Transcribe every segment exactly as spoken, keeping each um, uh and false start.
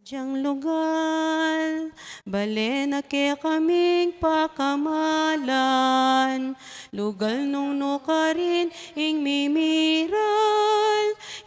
Yang lugal, bale na kekaming pakamalan, lugal nung nukarin ing mimiral,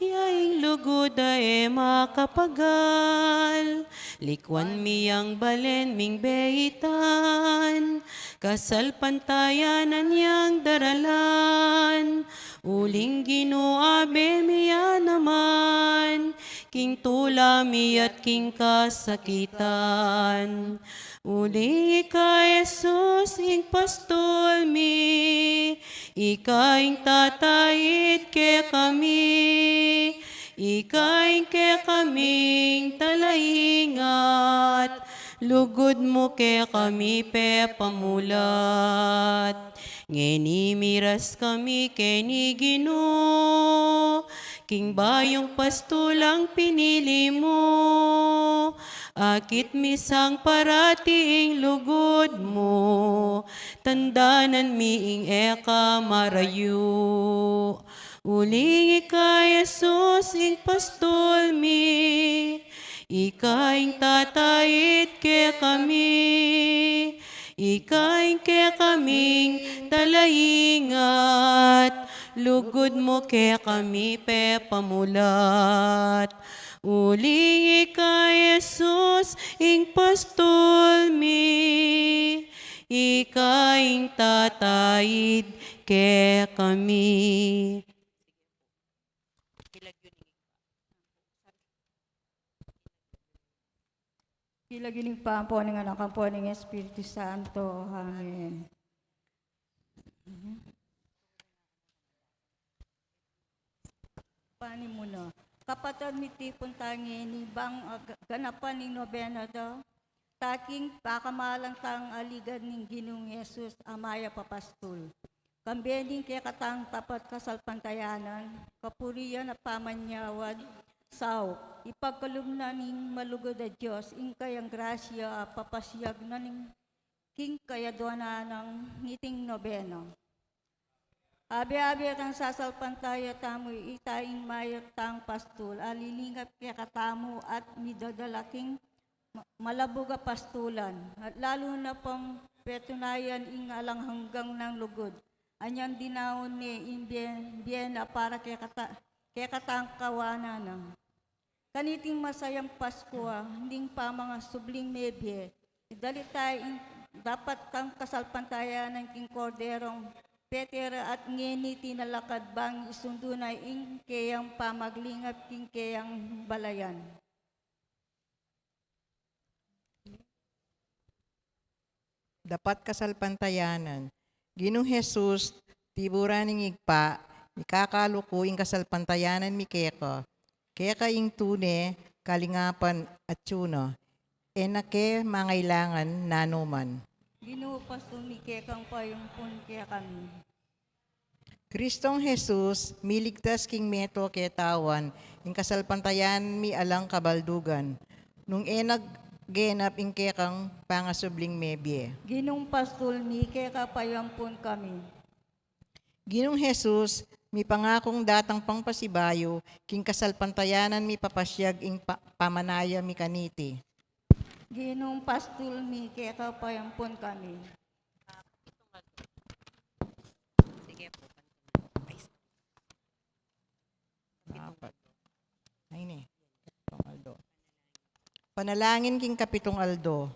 ya ing lugud a e makapagal, likwan mi yang balen ming beitan, kasalpantayanan yang daralan, uling Ginu abe mi ya naman, king tula mi at king kasakitan. Uli ika Jesus ing pastul mi, ika ing tataid kekami, ika ing kekaming talaingat, lugud mu kekami pepamulat. Ngeni miras kami keni Ginu, king bayung pastulang pinili mu, akit mi sang parati ing lugud mu, tandanan mi ing e ka marayu. Uling ika Jesus ing pastul mi, ika ing tataid kekami, ika ing kekaming talaingat, lugud mu kekami pepamulat. Uling ika Jesus ing pastul mi, ika ing tataid kekami. King lagyu ning Ibpa, ampo ning Anak, ampo ning Espiritu Santo. Amen. Pani mu na. Kapatad, mitipun ta ngeni bang, ah, ga-, ganapan ning nobena da. Taking pakamalan tang aligan ning Ginung Jesus a mayap a pastul. Kambe ning kekatang tapat kasalpantayanan, kapurian at pamanyawad, saup, ipagkalub na ning malugud a Dios ing kayang grasya a papasiag na ning king kayadwanan nang niting nobena. Abe-abe tang sasalpantaya tamu ita ing mayap tang pastul a lilingap kekatamu at midadala king ma-, malabug a pastulan, at lalu na pang petunayan ing alang hanggang nang lugud a nyang dinaun ne ing bie, bie na para kekata-, kekatang kawanan na. Kaniting masayang Paskua ning pamangasubling mebie, idalita ing dapat tang kasalpantayanan king Korderong petera at ngeni tinalakad bang isundu na ing keyang pamaglingap king keyang balayan. Dapat kasalpantayanan. Ginung Jesus, tiburan ning Ibpa, mikakalu ku ing kasalpantayanan mi keka. Keka ing tune, kalingapan, atyu na. E na ke mangailangan nanuman. Ginu, pastul mi, kekang payumpun kekami. Kristong Jesus, miligtas king meto ketawan, ing kasalpantayanan mi alang kabaldugan, nung e naggenap ing kekang pangasubling mebie. Ginung pastul mi, keka payumpun kami. Ginung Jesus, mipangakung datang pang pasibayu, king kasalpantayanan mi papasiag ing pa-, pamanaya mi kaniti. Ginung pastul mi, keka payumpun kami. Sige po. Apat. Ay, ni. Kapitong aldo. Panalangin king kapitong aldo.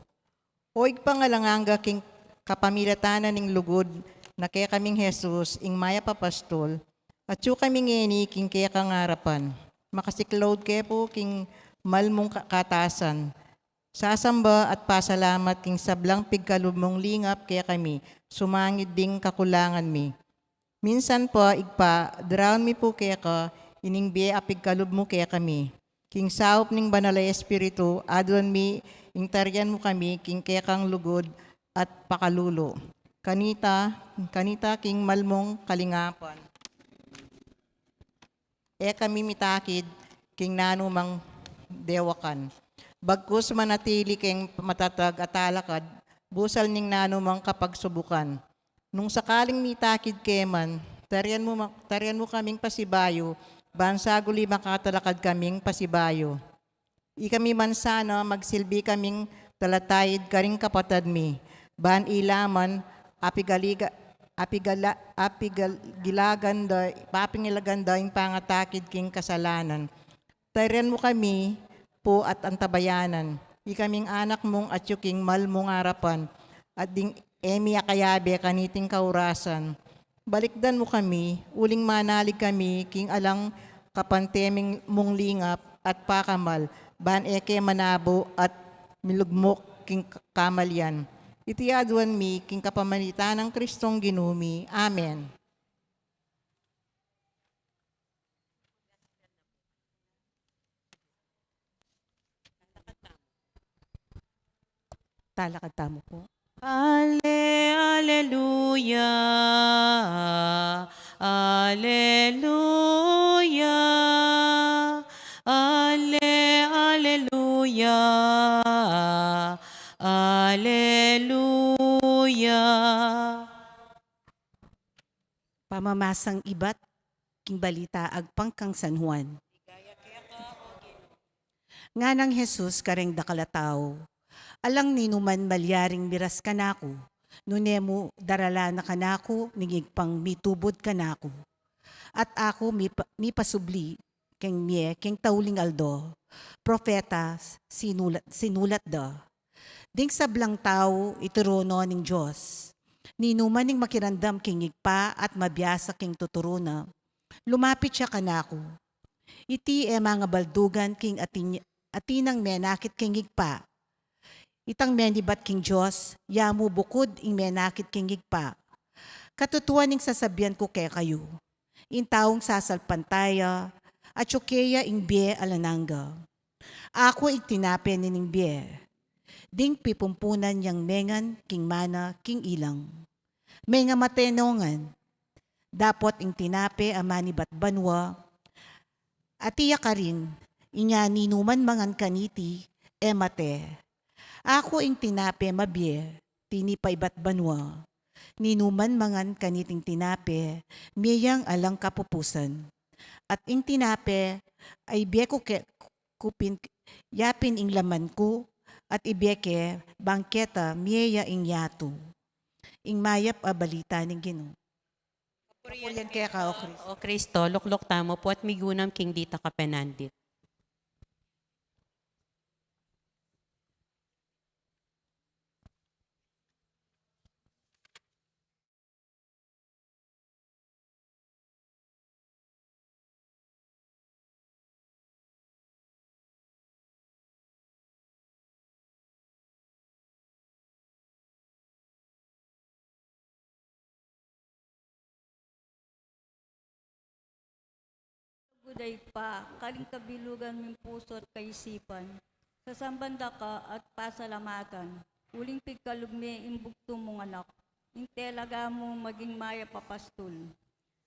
O Ibpang alang angga, king kapamilatan na ning lugud na kekaming Jesus, ing mayap a pastul, atyu kami ngeni king kekang arapan. Makasiklaud ke pu king malmung ka-, katasan. Sasamba at pasalamat king sablang pigkalub mung lingap kekami, sumangid ding kakulangan mi. Minsan pa, Ibpa, daraun mi pu keka ining bie a pigkalub mu kekami. King saup ning Banal a Espiritu, aduan mi ing tarian mu kami king kekang lugud at pakalulu. Kanita, kanita king malmung kalingapan. E kami mitakid king nanumang dewakan. Bagkus manatili keng matatag a talakad, busal ning nanumang kapagsubukan. Nung sakaling mitakid ke man, tarian mu ma-, tarian mu kaming pasibayu, ban saguli makatalakad kaming pasibayu. Ikami man sana, magsilbi kaming talataid karing kapatad mi, ban ila man apigaliga-, apigala-, apigagilagan da, papingilagan da ing pangatakid king kasalanan. Tairan mu kami pu at antabayanan. Ikaming anak mung atyu king mal mung arapan, at ding e mi akayabe kaniting kaurasan. Balikdan mu kami, uling manalig kami king alang kapante mung lingap at pakamal, ban e ke manabu at milugmuk king kamalian. Iti aduan mi king kapamilatan nang Kristong Ginu mi. Amen. Talakad tamu pu. Ale, aleluya, aleluya, ale, aleluya, aleluya. Pamamasang ibat king balita agpang kang San Juan. Nganang Jesus kareng dakal a tau, alang ninuman malyaring miras kanaku, nune mu daralan na kanaku ning Ibpang mitubud kanaku. At aku mipa-, mipasubli keng mie keng tauling aldo. Propeta, sinulat, sinulat da. Ding sablang tau, ituru no ning Dios. Ninuman ing makiramdam keng Ibpa at mabiasa keng tuturu na, lumapit ya kanaku. Iti e mangabaldugan king atin, atin nang menakit keng Ibpa. Itang menibat keng Dios, ya mu bukud ing menakit keng Ibpa. Katutuan ing sasabian ku kekayu, ing taung sasalpantaya, atyu keya ing bie alang angga. Aku ing tinape ning bie. Ding pipumpunan yang mengan king mana king ilang, mengamate no ngan. Dapot ing tinape a manibat banua, atiu ya karin, inya ninuman mangan kaniti, e mate. Aku ing tinape mabie, tinipa ibat banua. Ninuman mangan kaniting tinape, mie yang alang kapupusan. At ing tinape a ibie ku ke-, ku pin-, yapin ing laman ku, at ibie ke bang keta mie ya ing yatu. Ing mayap a balita ning Ginu. Kapurian keka, O Kristo. O Kristo, lukluk tamu pu at migunam king ditak a penandit. Lugud a Ibpa, karing kabilugan ming pusu at kaisipan, sasamban da ka at pasalamatan, uling pigkalub me ing bugtung mung anak, ing talaga mung maging mayap a pastul.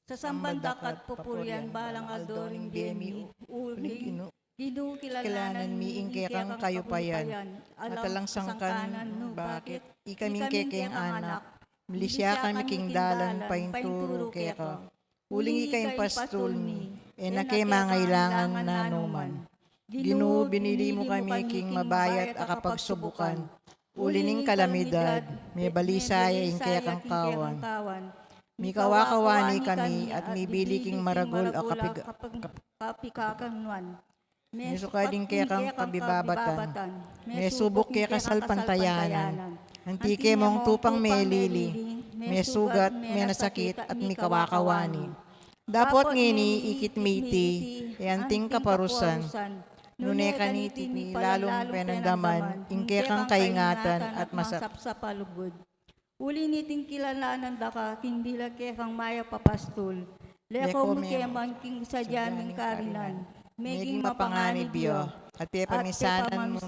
Sasamban da ka at pupurian balang aldo ring bie mi, uling Ginu, kilalanan mi ing kekang kayupayan, at alang sangkan nu, bakit ikami ing kekeng anak, milisya kami king dalan painturu keka. Uling ika ing pastul mi, e na ke mangailangan nanuman. Ginu, binili mu kami king mabayat a kapagsubukan, uli ning kalamidad, mebalisa ya ing kekang kawan. Mikawakawani kami at mibili king maragul a kapig-, kap-, kapikakanuan. Mesukat ing kekang kabibabatan, mesubuk keka salpantayanan. Anti ke mung tupang melili, mesugat, menasakit, at mikawakawani. Dapot ngeni ikit mi iti, e anting kaparusan, nune kaniti mi lalung penandaman ing kekang kaingatan at masap-, masapsap a lugud. Uli niting kilalanan da ka king bilang kekang mayap a pastul, leko mu ke man king sadya ming karinan, meging mapanganib ya, at pepamisalan mu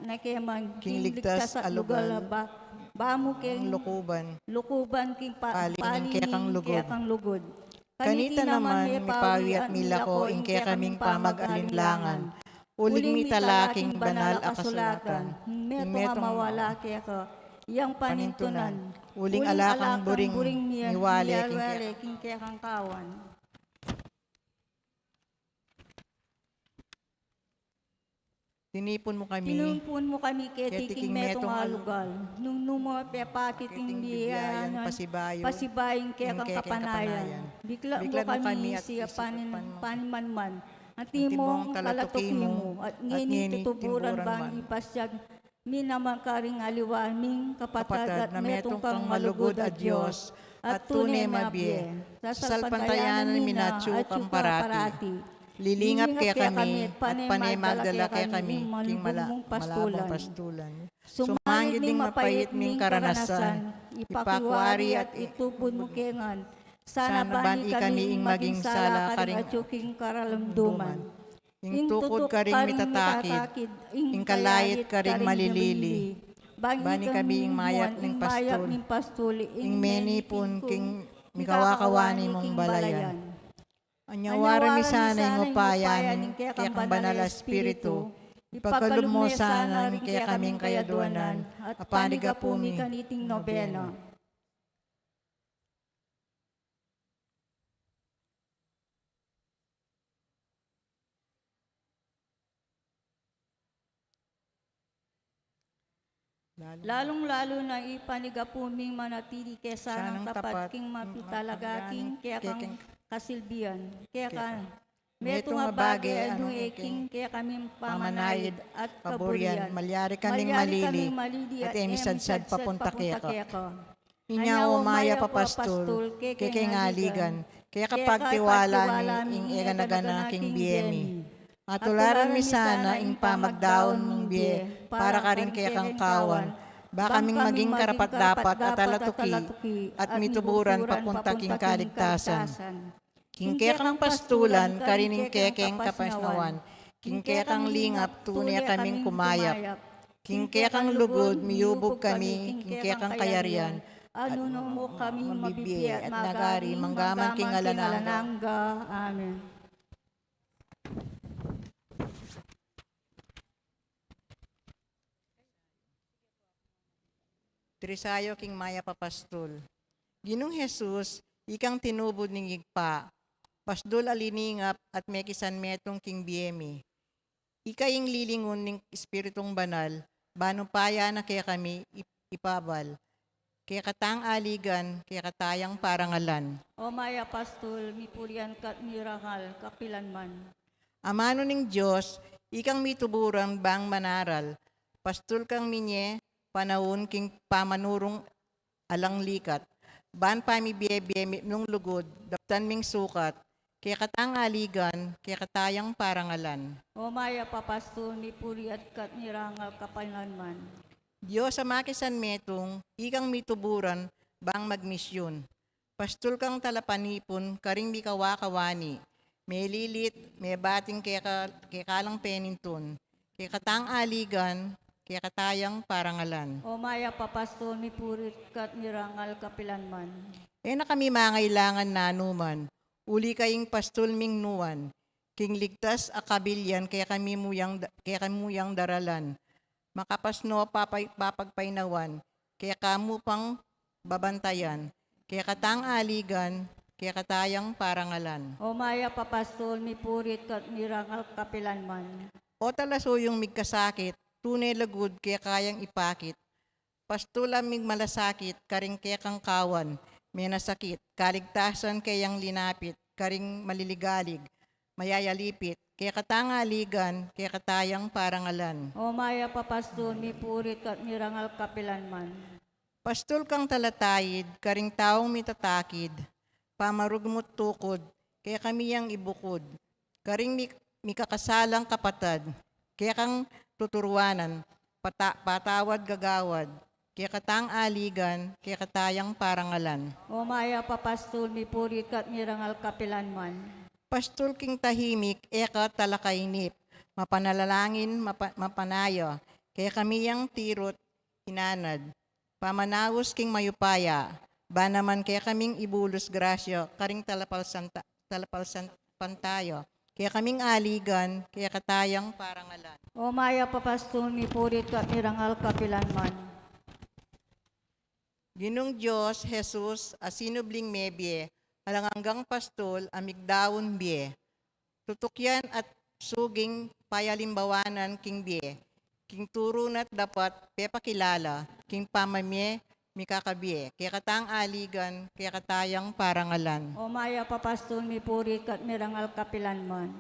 na ke man king ligtas a lugal, ba, ba mu keng lukuban, lukuban king pa-, pali ning kekang lugud. Kanita naman, mipawi at milako ing kekaming pamag-alinlangan, uling mitala king banal a kasulatan, ing metung a mawala keka, yang panintunan, uling ala kang buring miwale king kekang kawan. Tinipun mu kami. Tinipun mu kami keti king metung a lugal. Nung nu mu pepakit ing biayan pasibayu ing kekang kapanayan. Biklat mu kami at isi a panimanman. Antimo ing kalatuki mu, at ngeni tutuburan bang ipasiag mi naman karing aliwa ming kapatad a metung kang malugud a Dios, at tune mabie. Sasalpantayanan mi na atyu ka parati. Lilingap kekami, at pane magdala kekami king malugud mung pastulan. Sumangid ning mapait ming karanasan, ipakiwari at itubud mu kengan. Sana ban ikami ing maging sala karing atyu king karalumduman. Ing tukud karing mitatakid, ing kalait karing malilili. Bang ikami ing mayap ning pastul, ing menipun king mikawakawani mung balayan. Anyawaran mi sana ing upaya ning kekang Banal a Espiritu, ipagkalub mu sana ring kekaming kayadwanan a panigapu mi kaniting nobena. Lalung-lalu na ipanigapu ming manatili ke sanang tapat king mapitalaga king kekang kasilbian. Keka metung a bage a nung e king kekaming pamanaid at kaburian, malyari kaming malili at e mi sadsad papunta keka. Inya o mayap a pastul, kekeng aligan, keka pagtiwala mi ing e gana-gana king bie mi. Atularan mi sana ing pamagdaun mung bie para karing kekang kawan, ba kaming maging karapat-dapat a talatuki at mituburan papunta king kaligtasan. King kekang pastulan, karin ing kekeng kapasnawan, king kekang lingap, tune kaming kumayap. King kekang lugud, miyubug kami, king kekang kayarian, at nunu mu kami mabibie at nagari, manggaman king alang angga. Amen. Trisayo king mayap a pastul. Ginung Jesus, ikang tinubud ning Ibpa, pastul a liningap at mekisanmetung king bie mi. Ika ing lilingun ning Espiritung Banal, ban upaya na kekami ip-, ipabal. Kekatang aligan, kekatayang parangalan. O mayap a pastul, mipurian ka't mirangal kapilanman. Amanu ning Dios, ikang mituburan bang manaral, pastul kang minye panaun king pamanurung alang likat, ban pamibie-bie mi nung lugud, daptan ming sukat, kekatang aligan, kekatayang parangalan. O mayap a pastul, mipurian ka't mirangal kapilanman. Dios a makisanmetung, ikang mituburan bang magmisyun, pastul kang talapanipun karing mikawakawani, melilit, mebating keka-, kekalang penintun, kekatang aligan, kekatayang parangalan. O mayap a pastul, mipurian ka't mirangal kapilanman. E na kami mangailangan nanuman, uli ka ing pastul ming nuan, king ligtas a kabilian kekami mu yang da-, kekami mu yang daralan. Makapasno papay-, papagpainawan, keka mu pang babantayan, kekatang aligan, kekatayang parangalan. O mayap a pastul, mipurian ka't mirangal kapilanman. O talasuyung migkasakit, tune lugud keka yang ipakit, pastul a migmalasakit karing kekang kawan, menasakit, kaligtasan keyang linapit karing maliligalig, mayayalipit, kekatang aligan, kekatayang parangalan. O mayap a pastul, mipurian ka't mirangal kapilanman. Pastul kang talataid karing taung mitatakid, pamarugmut tukud kekami yang ibukud, karing mi-, mikakasalang kapatad, kekang tuturuanan, pata-, patawad gagawad, kekatang aligan, kekatayang parangalan. O mayap a pastul, mipurian ka't mirangal kapilanman. Pastul king tahimik, e ka talakainip, mapanalangin, mapa-, mapanaya, kekami yang tiru't inanad, pamanaus king mayupaya, ba naman kekaming ibulus grasya karing talapalsanta-, talapalsantaya, kekaming aligan, kekatayang parangalan. O mayap a pastul, mipurian ka't mirangal kapilanman. Ginung Dios, Jesus, a sinubling mebie, alang anggang pastul a migdaun bie. Tutukyan at suging payalimbawanan king bie, king turu na't dapat pepakilala, king pamamie mikakabie, kekatang aligan, kekatayang parangalan. O mayap a pastul, mipuri ka't mirangal kapilanman.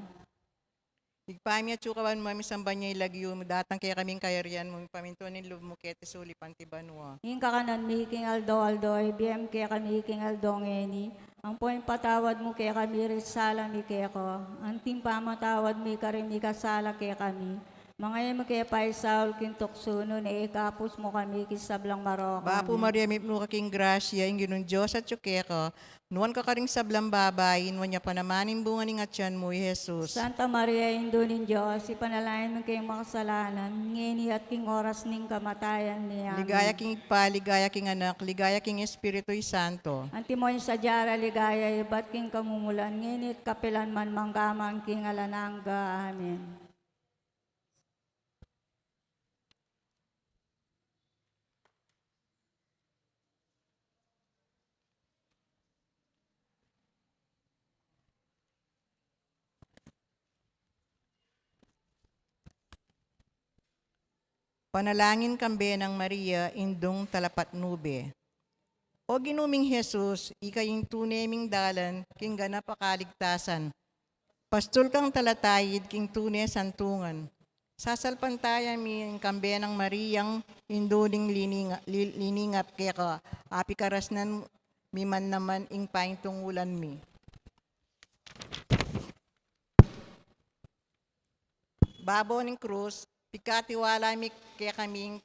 Ibpa mi, atsu ka banua, misamban ya ing lagyu mu, datang kekami ing kayarian mu, mipamintuan ing lub mu keti sulip anti banua. Ing kakanan mi king aldo-aldo ibie mu kekami king aldo ngeni, ampon ipatawad mu kekami ring sala mi keka, anti ing pamamatawad mi karing mikasala kekami. Manga e mu ke paisaul king tuksu, nune ikabus mu kami king sablang marok. Bapu Maria, mipnu ka king grasya, ing Ginung Dios atyu keka, nuan ka karing sablang babai, nuan ya pa naman ing bunga ning atian mu, i Jesus. Santa Maria, Indu ning Dios, ipanalangin mu keng makasalanan, ngeni at king oras ning kamatayan mi. Amen. Ligaya king Ibpa, ligaya king Anak, ligaya king Espiritu Santo. Antimo ing sadya ra ligaya ibat king kamumulan, ngeni at kapilanman, mangga man king alang angga. Amen. Panalangin kang Benang Maria, Indung Talapatnube. O Ginu ming Jesus, ika ing tune ming dalan king ganap a kaligtasan. Pastul kang talatayid king tune santungan. Sasalpantayan mi ing kang Benang Mariang indu ning lininga-, li-, liningap keka, apikaras nan mi man naman ing paintungulan mi. Babo ning krus, pikatiwala mi kekami ing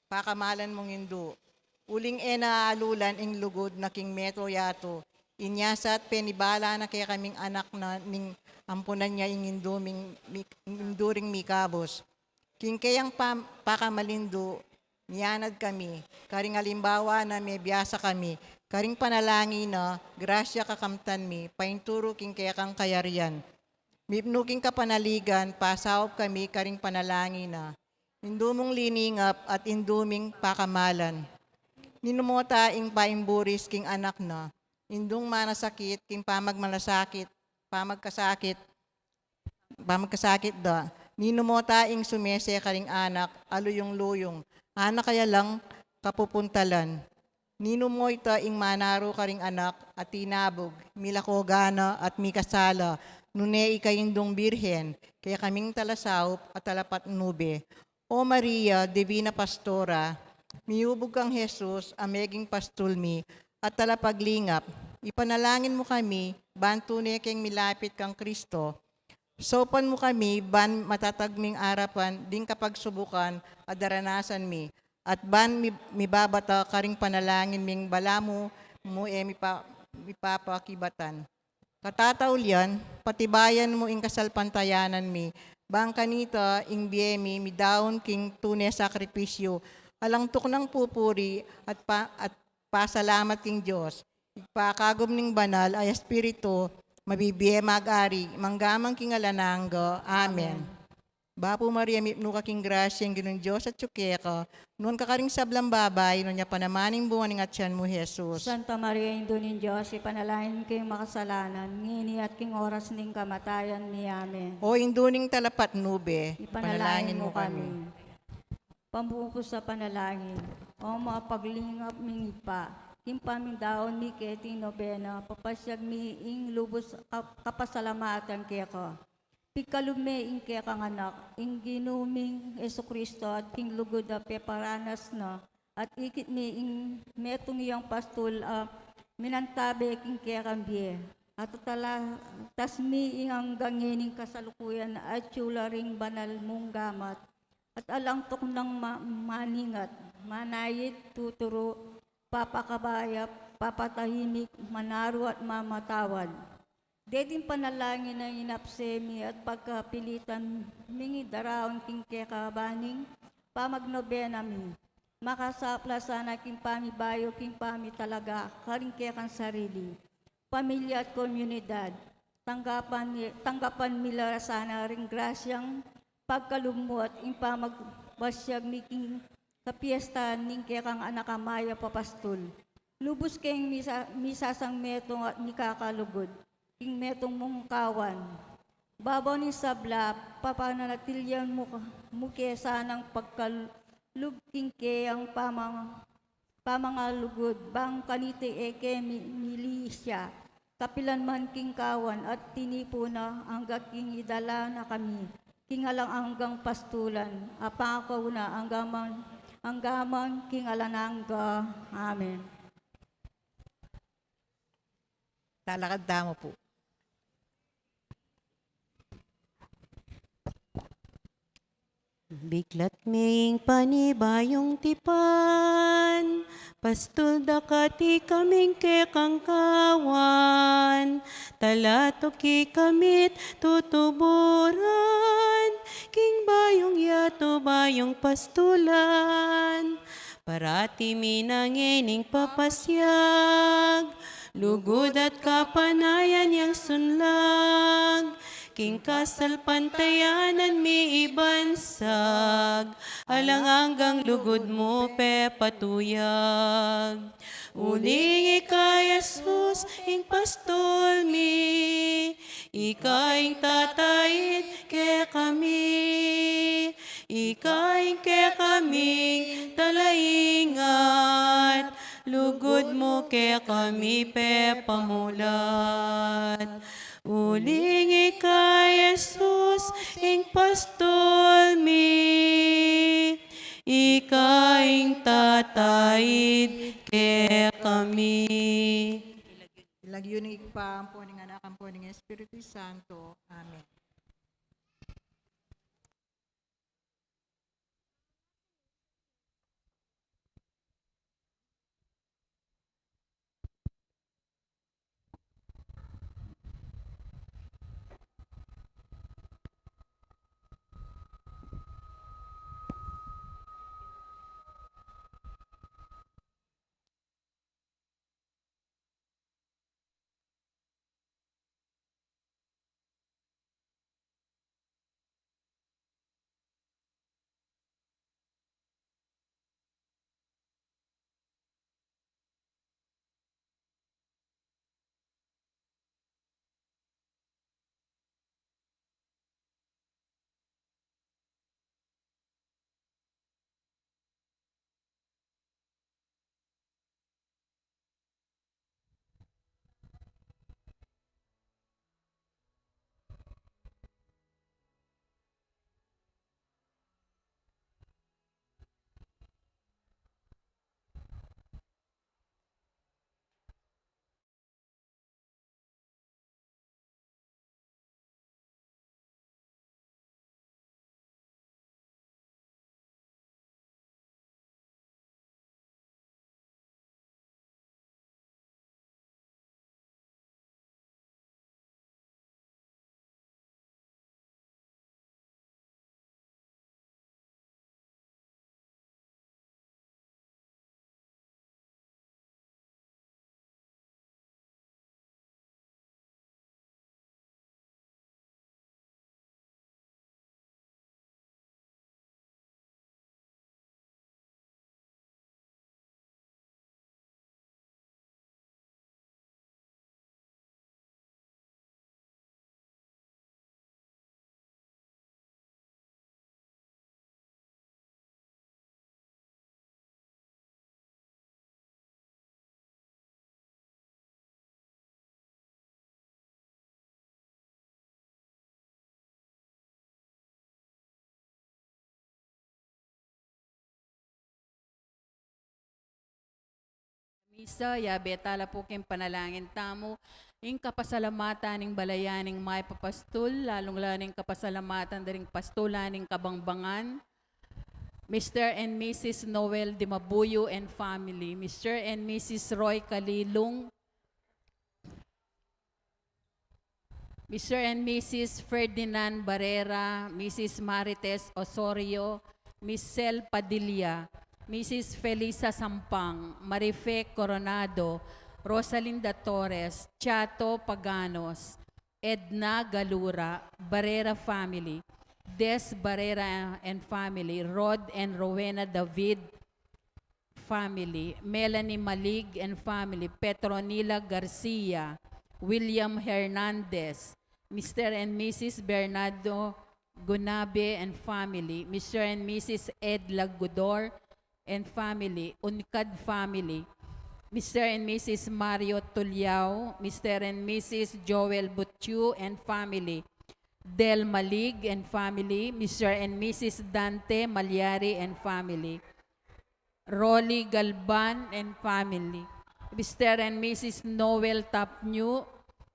pakamalan mung indu. Uling e na alulan ing lugud na king meto yatu, inya sa at penibala na kekaming anak na ning ampunan ya ing indu ming, mi-, indu ring mikabus. King keyang pam-, pakamalindu, mianad kami, karing alimbawa na mebiasa kami, karing panalangin na, grasya kakamtan mi, painturu king kekang kayarian. Mipnu king kapanaligan, pasaup kami karing panalangin na, indu mung liningap at indu ming pakamalan. Ninumota ing paimburis king anak na, indung manasakit king pamagmanasakit, pamagkasakit, pamagkasakit da. Ninumota ing sumese karing anak, aluyung-luyung, anak kaya lang kapupuntalan. Ninu mo ita ing manaru karing anak, a tinabug, milako gana at mikasala, nune ika indung birhen, kekaming talasaup at talapatnube. O Maria, Divina Pastora, miubug kang Jesus a meging pastul mi at talapaglingap, ipanalangin mu kami, ban tune keng milapit kang Kristo, saupan mu kami, ban matatag ming arapan ding kapagsubukan a daranasan mi, at ban mi-, mibabata karing panalangin ming balamu mu e mipa-, mipapakibatan. Katataulian, patibayan mu ing kasalpantayanan mi, ban kanita ing bie mi midaun king tune sakripisyu, alang tuknang pupuri at pa-, at pasalamat king Dios, Ibpa, kagum ning Banal a Espiritu, mabibie mag-ari, mangga man king alang angga. Amen. Amen. Bapu Maria, mipnu ka king grasya, ing Ginung Dios atyu keka, nuan ka karing sablang babai, nuan ya pa naman ing bunga ning atian mu, Jesus. Santa Maria, Indu ning Dios, ipanalangin mu keng makasalanan, ngeni at king oras ning kamatayan mi. Amen. O Indu ning Talapatnube, ipanalangin mu kami. Pambubusa panalangin. O mapaglingap ming Ibpa, king pamindaun mi keting nobena, papasyag mi ing lubus kap-, kapasalamatan keka. Pikalub me ing kekang Anak, ing Ginu ming Jesucristo, at king lugud a peparanas na, at ikit mi ing metung yang pastul a minantabe king kekang bie. At atalatas mi ing anggang ngening kasalukuyan a atyu la ring banal mung gamat, at alang tuknang ma-, maningat, manayit, tuturu, papakabayap, papatahimik, manaru at mamatawad. Deting panalangin a inapse mi at pagkapilitan ming idaraun king keka baning pamagnobena mi, makasaup la sana king pamibayu, king pamitalaga karing kekang sarili, pamilya at komunidad. Tanggapan mi, tanggapan mi la sana ring grasyang pagkalub mu at ing pamagpasyag mi king kapiesta ning kekang Anak a mayap a pastul. Lubus keng misa-, misasang metung at mikakalugud king metung mung kawan. Babo ning sabla, papanatilian mu, mu ke sanang pagkalub king keyang pamang-, pamangalugud, bang kanita e ke mi-, mili isya, kapilan man king kawan at tinipu na angga king idala na kami king alang anggang pastulan, a pakauna angga man, angga man king alang angga. Amen. Talakad tamu pu. Biklat ming panibayung tipan, pastul da kati kaming kekang kawan, talatuki kami't tutuburan, king bayung yatu bayung pastulan, parati mi na ngening papasyag, lugud at kapanayan yang sunlag, king kasalpantayanan mi ibansag, alang anggang lugud mu pepatuyag. Uling ika Jesus, ing pastul mi, ika ing tataid kekami, ika ing kekaming talaingat, lugud mu kekami pepamulat. Uling ika Jesus, ing pastul mi, ika ing tataid kekami. King lagyu ning Ibpa, ampo ning Anak, ampo ning Espiritu Santo. Amen. Misa, yabe tala pu king panalangin tamu ing kapasalamatan ning balayan ning mayap a pastul, lalung-lalu ning kapasalamatan da ring pastulan ning Kabangbangan, Mister and Missus Noel Dimabuyo and family, Mister and Missus Roy Kalilung, Mister and Missus Ferdinand Barrera, Missus Marites Osorio, Miss Sel Padilla, Missus Felisa Sampang, Marife Coronado, Rosalinda Torres, Chato Paganos, Edna Galura, Barrera family, Des Barrera and family, Rod and Rowena David family, Melanie Malig and family, Petronila Garcia, William Hernandez, Mister and Missus Bernardo Gunabe and family, Mister and Missus Ed Lagudor and family, Uncad family, Mister and Missus Mario Tuliao, Mister and Missus Joel Butchu and family, Del Malig and family, Mister and Missus Dante Malyari and family, Rolly Galban and family, Mister and Missus Noel Tapnyu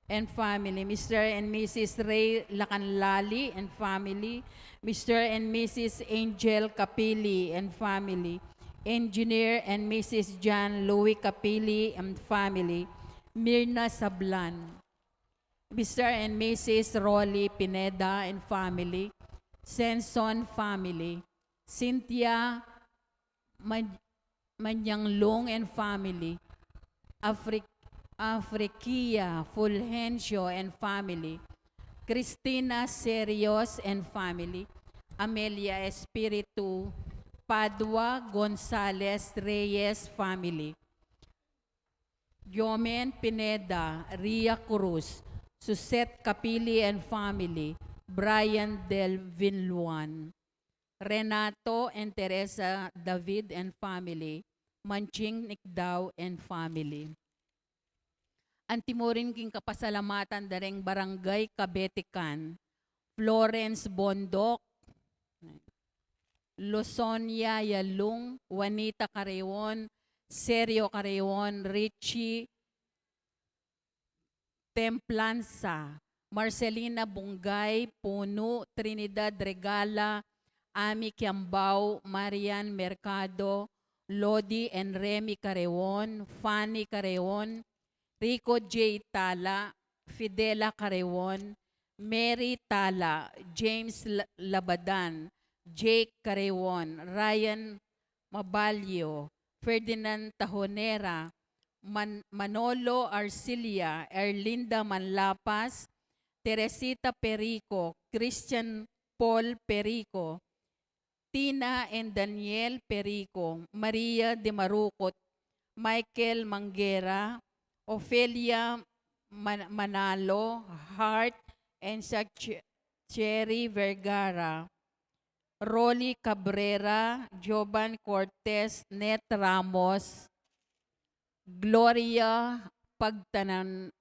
and family, Mister and Missus Ray Lacanlali and family, Mister and Missus Angel Capili and family, Engineer and Missus John Louis Capili and family, Mirna Sablan, Mister and Missus Rolly Pineda and family, Senson family, Cynthia Man-, Manyanglung and family, Afri-, Afriquia Fulgencio and family, Cristina Serios and family, Amelia Espiritu Padua Gonzalez Reyes family, Jomen Pineda, Ria Cruz, Suset Capili and family, Brian Del Vinluan, Renato and Teresa David and family, Manching Nicdao and family. Antimurin king kapasalamatan da ring Barangay Kabetikan, Florence Bondoc, Lusonia Yalung, Juanita Carreon, Sergio Carreon, Richie Templanza, Marcelina Bungay, Punu, Trinidad Regala, Ami Kiambao, Marian Mercado, Lodi and Remy Carreon, Fanny Carreon, Rico J Tala, Fidela Carreon, Mary Tala, James La-, Labadan, Jake Carreon, Ryan Mabalio, Ferdinand Tajonera, Man-, Manolo Arcilia, Erlinda Manlapas, Teresita Perico, Christian Paul Perico, Tina and Daniel Perico, Maria de Marucot, Michael Manguera, Ofelia Man-, Manalo, Hart and Sach-, Cherry Vergara, Rolly Cabrera, Jovan Cortez, Net Ramos, Gloria Pagtanan,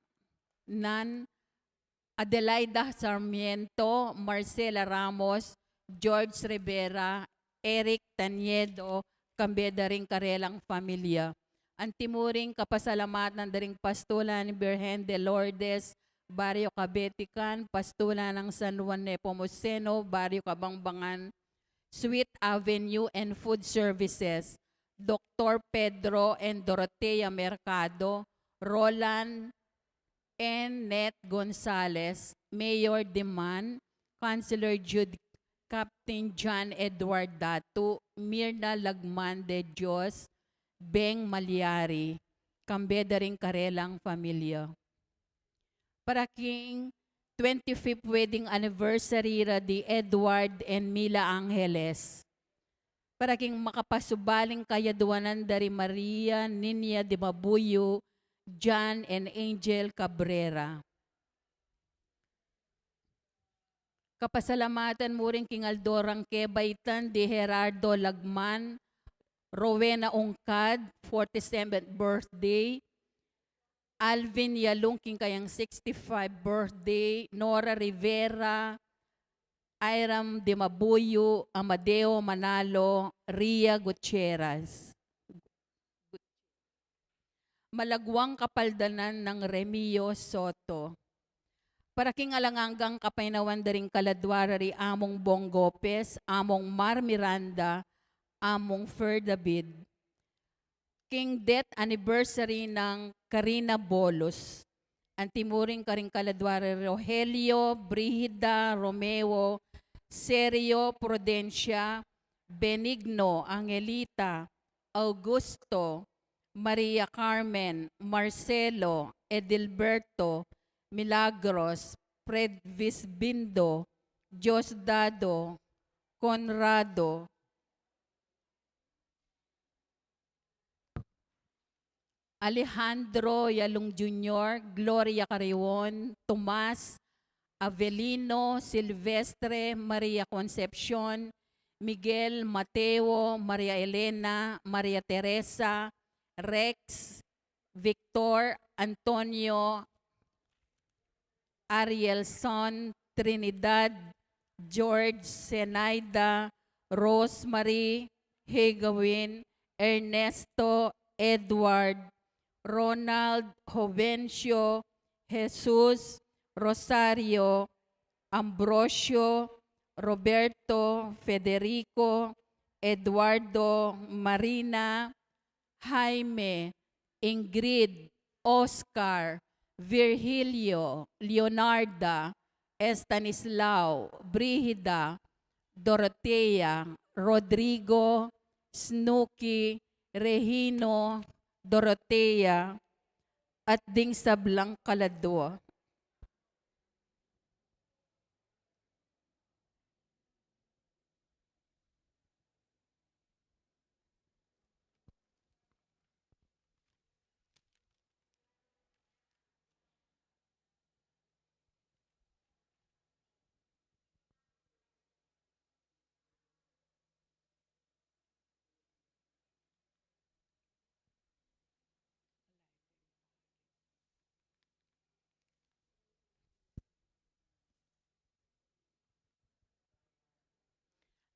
Adelaida Sarmiento, Marcela Ramos, George Rivera, Eric Taniedo, kambe da ring karelang familia. Antimurin kapasalamatan da ring Pastulan Birhen de Lourdes, Barrio Kabetikan, Pastulan ng San Juan Nepomuceno, Barrio Kabangbangan, Sweet Avenue and Food Services, Doktor Pedro and Dorotea Mercado, Roland and Net Gonzales, Mayor Diman, Councilor Jude, Captain John Edward Datu, Mirna Lagman de Dios, Beng Malyari, kambe da ring karelang familia. Para king twenty-fifth wedding anniversary ra di Edward and Mila Angeles. Para king makapasubaling kayadwanan da ri Maria Niña de Mabuyo, John and Angel Cabrera. Kapasalamatan mu rin king aldo rang kebaitan di Gerardo Lagman, Rowena Ungcad, forty-seventh birthday, Alvin Yalung king kayang sixty-five birthday, Nora Rivera, Iram de Mabuyo, Amadeo Manalo, Ria Gutierrez. Malagwang kapaldanan nang Remio Soto. Para king alang anggang kapaynawan da ring kaladwa ra ri Among Bong Gopez, Among Mar Miranda, Among Fer David. King death anniversary nang Karina Bolos. Antimurin karing kaladwa ra ri Rogelio, Brigida, Romeo, Sergio, Prudencia, Benigno, Angelita, Augusto, Maria Carmen, Marcelo, Edilberto, Milagros, Fred Visbindo, Diosdado, Conrado, Alejandro Yalung Junior, Gloria Carreon, Tomas, Avelino, Silvestre, Maria Concepcion, Miguel, Mateo, Maria Elena, Maria Teresa, Rex, Victor, Antonio, Arielson, Trinidad, George, Zenaida, Rosemary, Higawin, Ernesto, Edward, Ronald, Jovencio, Jesus, Rosario, Ambrosio, Roberto, Federico, Eduardo, Marina, Jaime, Ingrid, Oscar, Virgilio, Leonarda, Estanislao, Brigida, Dorotea, Rodrigo, Snooki, Regino, Dorotea, at ding sablang kaladua.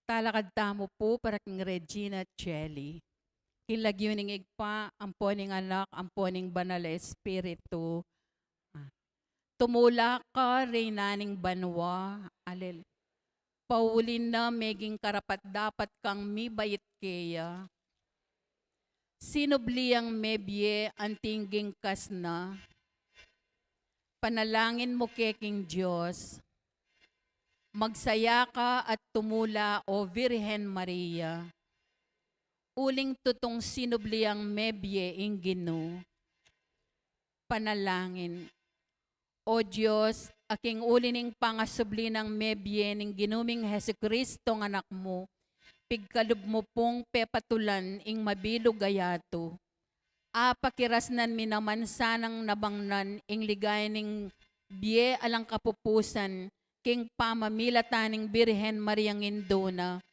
Talakad tamu pu para king Regina Coeli. King lagyu ning Ibpa, ampo ning Anak, ampo ning Banal a Espiritu. Ah. Tumula ka, Reyna ning banua. Alel. Pauli na meging karapat-dapat kang mibait keya. Sinubli yang mebie anti ing gingkas na. Panalangin mu ke king Dios. Magsaya ka at tumula, O Virgen Maria. Uling tutung sinubli yang mebie ing Ginu. Panalangin. O Dios, a king uli ning pangasubli nang mebie ning Ginu ming Jesucristo a Anak mu, pigkalub mu pung pepatulan ing mabilug a yatu. Apakirasnan mi naman sanang nabangnan ing ligaya ning bie alang kapupusan king pamamilatan ning Birhen Mariang Indu na,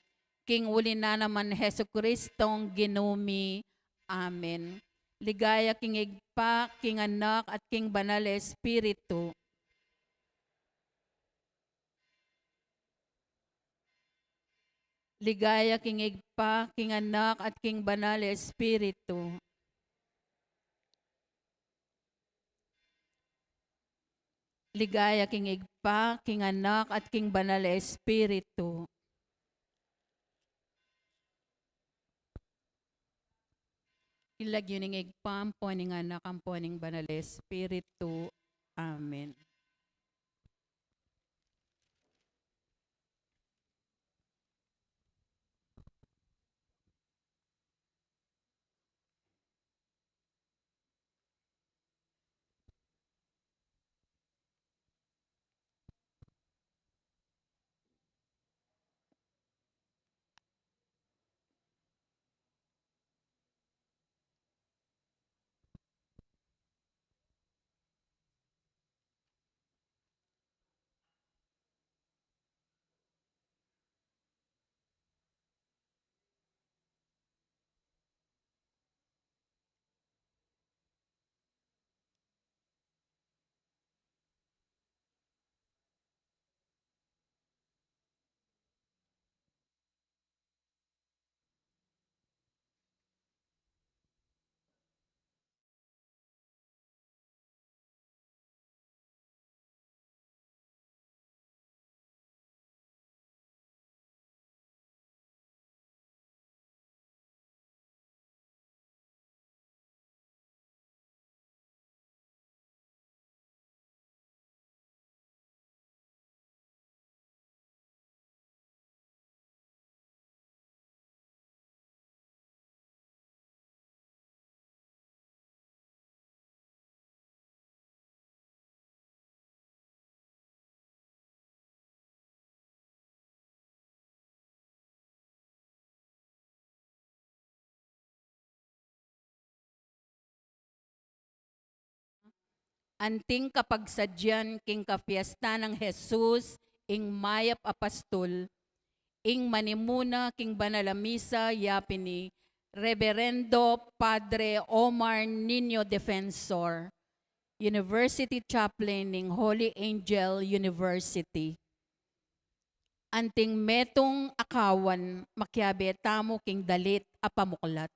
king uli na naman Jesucristong Ginu mi. Amen. Ligaya king Ibpa, king Anak, at king Banal a Espiritu. Ligaya king Ibpa, king Anak, at king Banal a Espiritu. Ligaya king Ibpa, king Anak, at king Banal a Espiritu. King lagyu ning Ibpa, ampo ning Anak, ampo ning Banal a Espiritu. Amen. Anting kapagsadyan king kapiestan nang Jesus, ing mayap a pastul, ing manimuna king banal a misa, yapin i Reverendo Padre Omar Niño Defensor, University Chaplain ning Holy Angel University. Anting metung a kawan, makiabe tamu king dalit a pamuklat.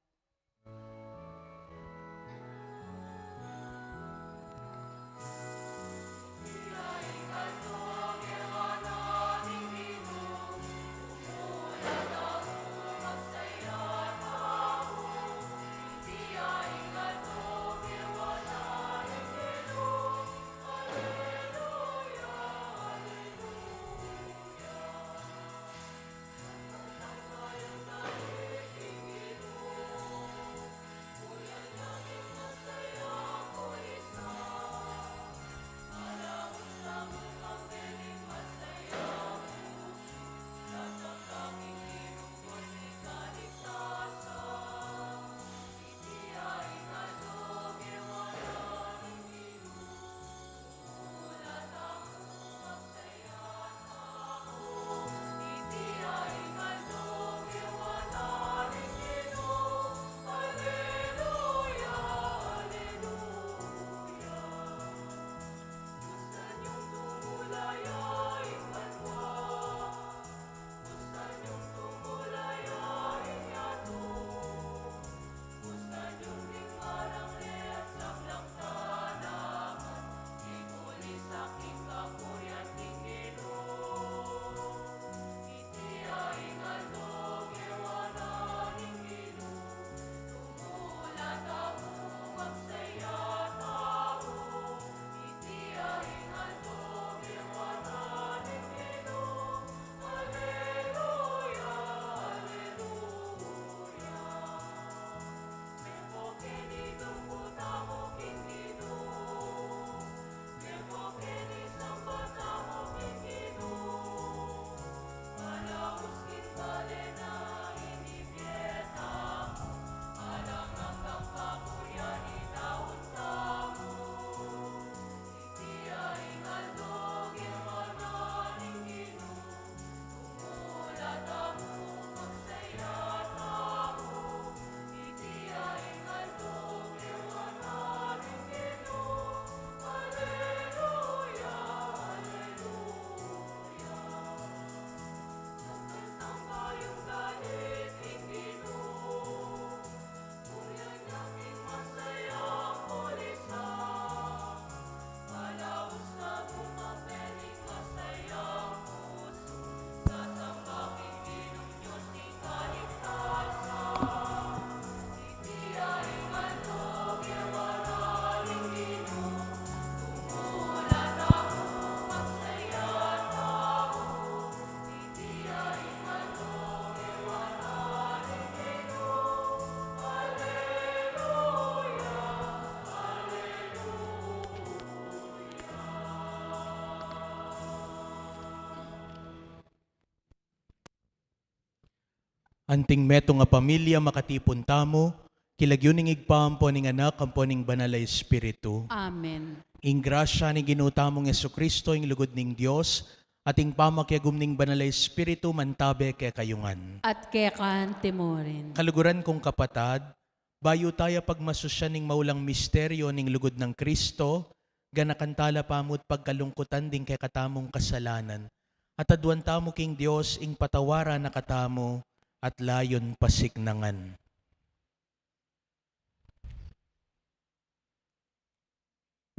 Anting metung a pamilya, makatipun tamu, king lagyu ning Ibpa, ampo ning Anak, ampo ning Banal a Espiritu. Amen. Ing grasya ning Ginu tamung Jesucristo, ing lugud ning Dios, at ing pamakiagum ning Banal a Espiritu, mantabe kekayu ngan. At keka naman murin. Kaluguran kung kapatad, bayu taya pagmasusyan ing maulang misteryo ning lugud nang Kristo, ganakan tala pa mu't pagkalungkutan ding kekatamung kasalanan. At aduan tamu king Dios ing patawaran na katamu at layun pasiknangan.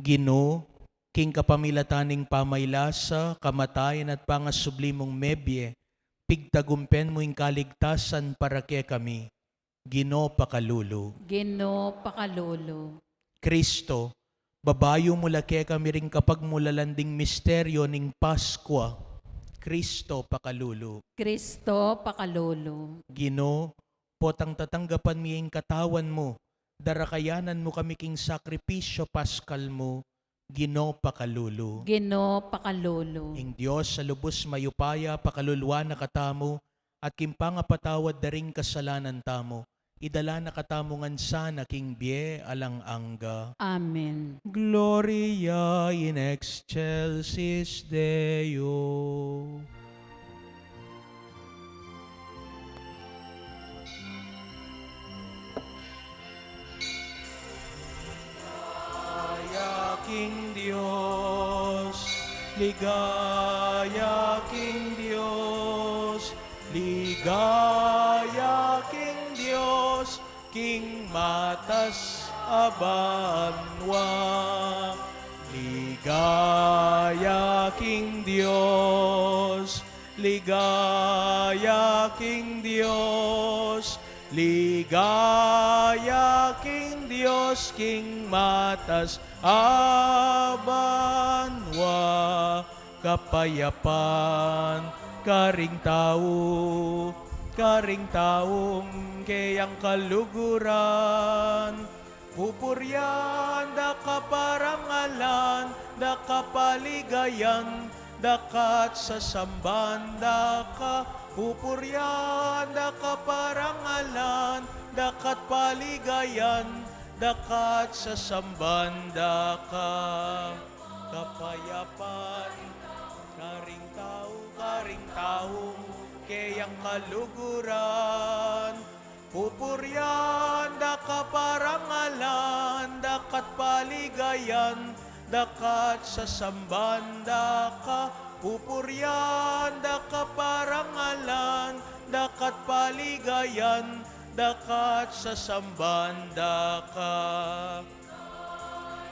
Ginu, king kapamilatan ning pamaylasa, kamatayan at pangasubli mung mebie, pigtagumpen mu ing kaligtasan para kekami. Ginu, pakalulu. Ginu, pakalulu. Kristo, babayu mu la kekami ring kapagmulalan ding misteryo ning Paskwa. Kristo, pakalulu. Kristo, pakalulu. Ginu, potang tatanggapan mi ing katawan mu, darakayanan mu kami king sakripisyo paskal mu, Ginu, pakalulu. Ginu, pakalulu. Ing Dios a lubus mayupaya, pakaluluan na katamu, at king pangapatawad da ring kasalanan tamu, idala na katamu ngan sana king bie alang angga. Amen. Gloria in excelsis Deo. Ligaya king Dios, ligaya king Dios, ligaya king Dios, king matas a banua. Ligaya king Dios, ligaya king Dios, ligaya king Dios, king matas a banua. Kapayapan karing tau, karing taung keyang kaluguran. Pupurian da ka, parangalan da ka, paligayan da ka at sasamban da ka. Pupurian da ka, parangalan da ka at paligayan da ka at sasamban da ka. Kapayapan karing tau, karing taung keyang kaluguran. Pupurian da ka, parangalan da ka at paligayan da ka at sasamban da ka. Pupurian da ka, parangalan da ka at paligayan da ka at sasamban da ka.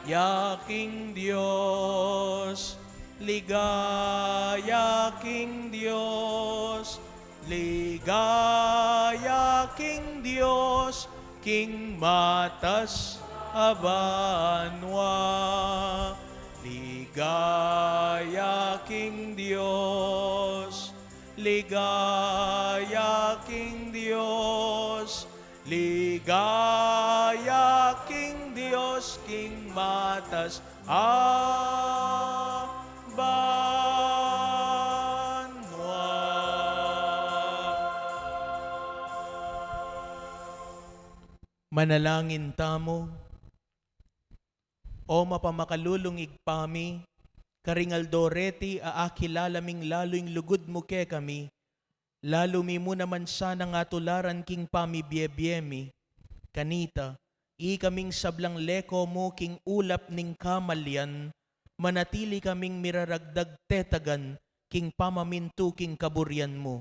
Ligaya king Dios, ligaya king Dios, ligaya king Dios, king matas a banua. Ligaya king Dios, ligaya king Dios, ligaya king Dios, king matas a banua. Manalangin tamu. O mapamakalulung Ibpa mi, karing aldo reti akilala ming lalu ing lugud mu kekami, lalu mi mu naman sanang atularan king pamibiebie mi. Kanita, ikaming sablang leko mu king ulap ning kamalian, manatili kaming miraragdag tetagan king pamamintu king kaburian mu.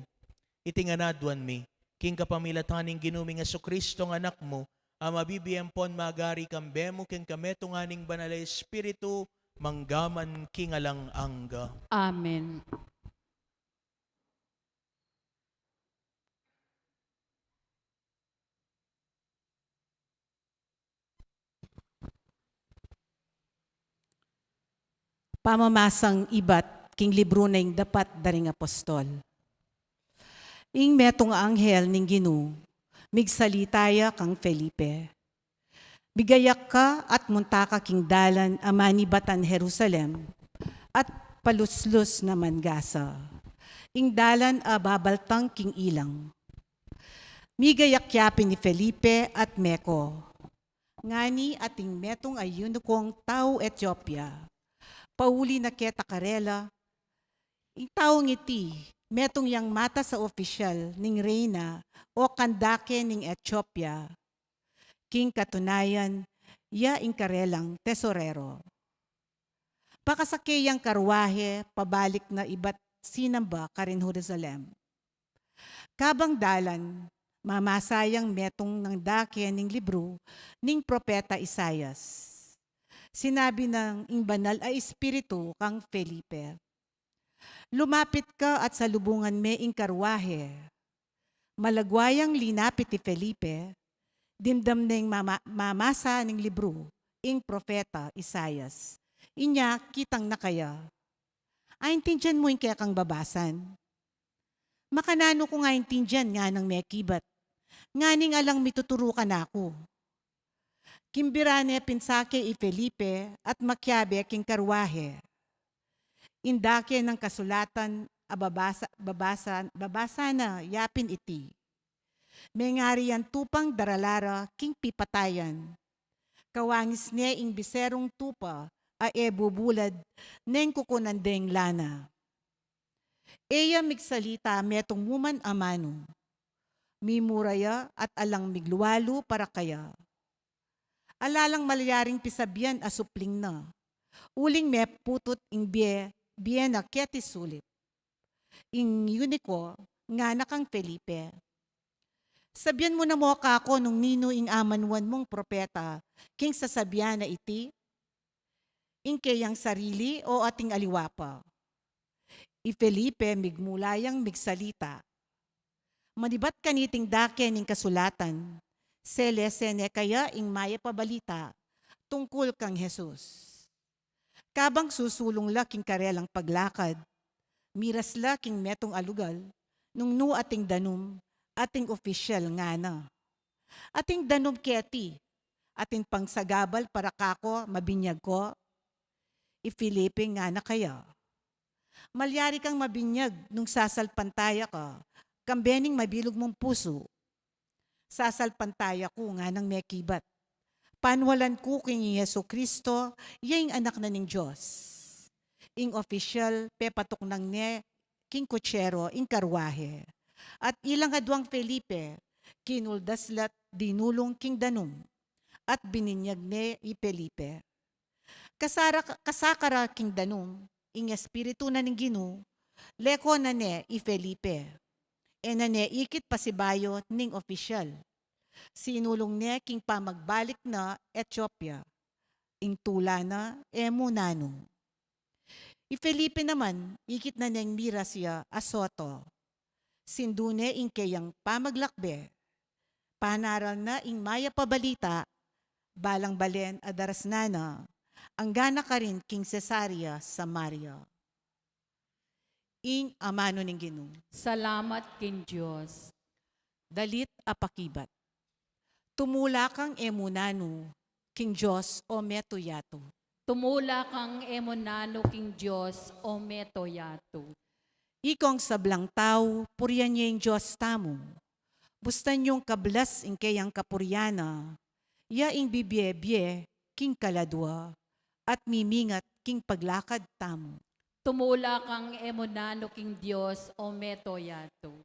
Iti ngan aduan mi king kapamilatan ning Ginu ming Jesucristo, nga Anak mu, a mabibie ampon magari kambe mu king kametungan ning Banal a Espiritu, mangga man king alang angga. Amen. Pamamasang ibat king libru na ing Dapat da ring Apostol. Ing metung a anghel ning Ginu migsalita ya kang Felipe, "Bigayak ka at munta ka king dalan a manibatan Jerusalem at paluslus naman Gaza, ing dalan a babaltang king ilang." Migayak ya pin i Felipe at meko. Ngani ating metung a eunukong tau Etiopia, pauli na keta karela. Ing taung iti, metung yang matas a opisyal ning reyna o kandake ning Etiopia. King katunayan, ya ing karelang tesorero. Pakasake yang karwahe pabalik na ibat sinamba karin Jerusalem. Kabang dalan, mamasa yang metung nang dake ning libru ning propeta Isaias. Sinabi nang ing Banal a Espiritu kang Felipe, "Lumapit ka at salubungan me ing karwahe." Malagwa yang linapit i Felipe, dimdam neng mama-, mamasa ning libru ing propeta Isaias. Inya kitang na kaya, "Aintindian mu ing kekang babasan?" "Makananu kung aintindian?" nganang mekibat. "Nganing alang mituturu kanaku." Kimbira ne pin sake i Felipe at makiabe king karwahe. Ing dake nang kasulatan a babasa, babasa, babasa na ya pin iti. Mengari yang tupang darala ra king pipatayan. Kawangis ne ing biserung tupa a e bubulad neng kukunan deng lana. E ya migsalita metung mu man amanu. Mimura ya at alang miglualu para kaya. Ala lang malyaring pisabian a supling na. Uling meputut ing bie, bie na keti sulip. Ing Euniko ngana kang Felipe, "Sabian mu na mu kaku nung ninu ing amanuan mung propeta king sasabian a iti? Ing keyang sarili o ating aliwa pa?" I Felipe migmula yang migsalita. Manibat kaniting dake ning kasulatan, selese ne kaya ing mayap a balita tungkul kang Jesus. Kabang susulung la king karelang paglakad, miras la king metung a lugal, nung nu ating danum, ating opisyal ngana, "Ating danum keti, ating pangsagabal para kaku mabinyag ku?" I Felipe ngana kaya, "Malyari kang mabinyag nung sasalpantaya ka, kambe ning mabilug mung pusu." "Sasalpantaya ku," nganang mekibat, "panwalan ku king i Jesucristo ya ing Anak na ning Dios." Ing opisyal pepatuknang ne king kutsero ing karwahe. At ilang aduang Felipe, kinuldas la't dinulung king danum, at bininyag ne i Felipe. Kasara, kasakara king danum ing Espiritu na ning Ginu, leko na ne i Felipe. E na ne ikit pasibayu ning opisyal. Sinulung ne king pamagbalik na Etiopia. Ing tula na e mu nanu. I Felipe naman, ikit na neng miras ya Azoto. Sindu ne ing keyang pamaglakbe. Panaral na ing mayap a balita, balang balen a darasnan na, angga na karin king Cesarea, Samaria. Ing amanu ning Ginu. Salamat king Dios. Dalit a pakibat. Tumula kang e mu nanu king Dios o meto yatu. Tumula kang e mu nanu king Dios o meto yatu. Ikong sablang tau, purian ye ing Dios tamu. Bustan yung kablas ing keyang kapurian na, ya ing bibie-bie king kaladua, at mimingat king paglakad tamu. Tumula kang e mu nanu king Dios o meto yatu.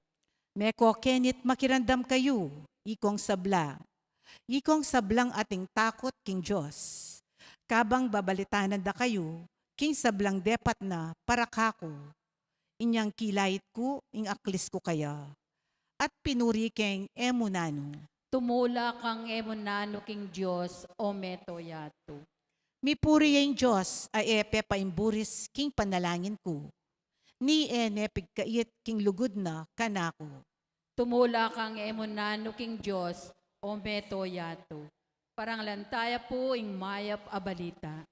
Meko keni't makiramdam kayu, ikong sabla. Ikong sablang ating takut king Dios. Kabang babalitanan da kayu king sablang depat na para kaku, inyang kilait ku ing aklis ku kaya, at pinuri keng e mu nanu. Tumula kang e mu nanu king Dios o meto yatu. Mipuri ya ing Dios a e pepaimburi king panalangin ku, ni e ne pigkait king lugud na kanaku. Tumula kang e mu nanu king Dios o meto yatu. Parangalan taya pu ing mayap a balita.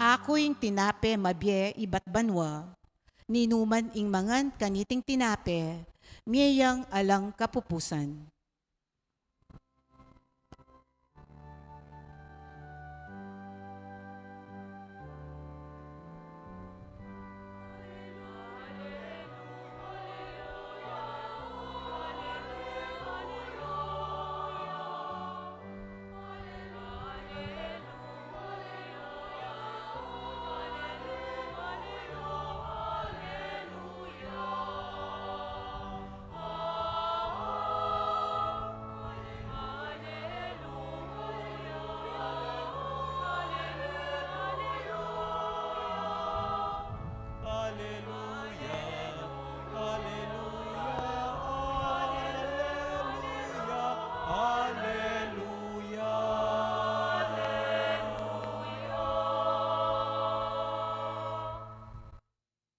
Aku ing tinape mabie ibat banua, ninuman ing mangan kaniting tinape, mie yang alang kapupusan. Aleluya, aleluya, aleluya, aleluya.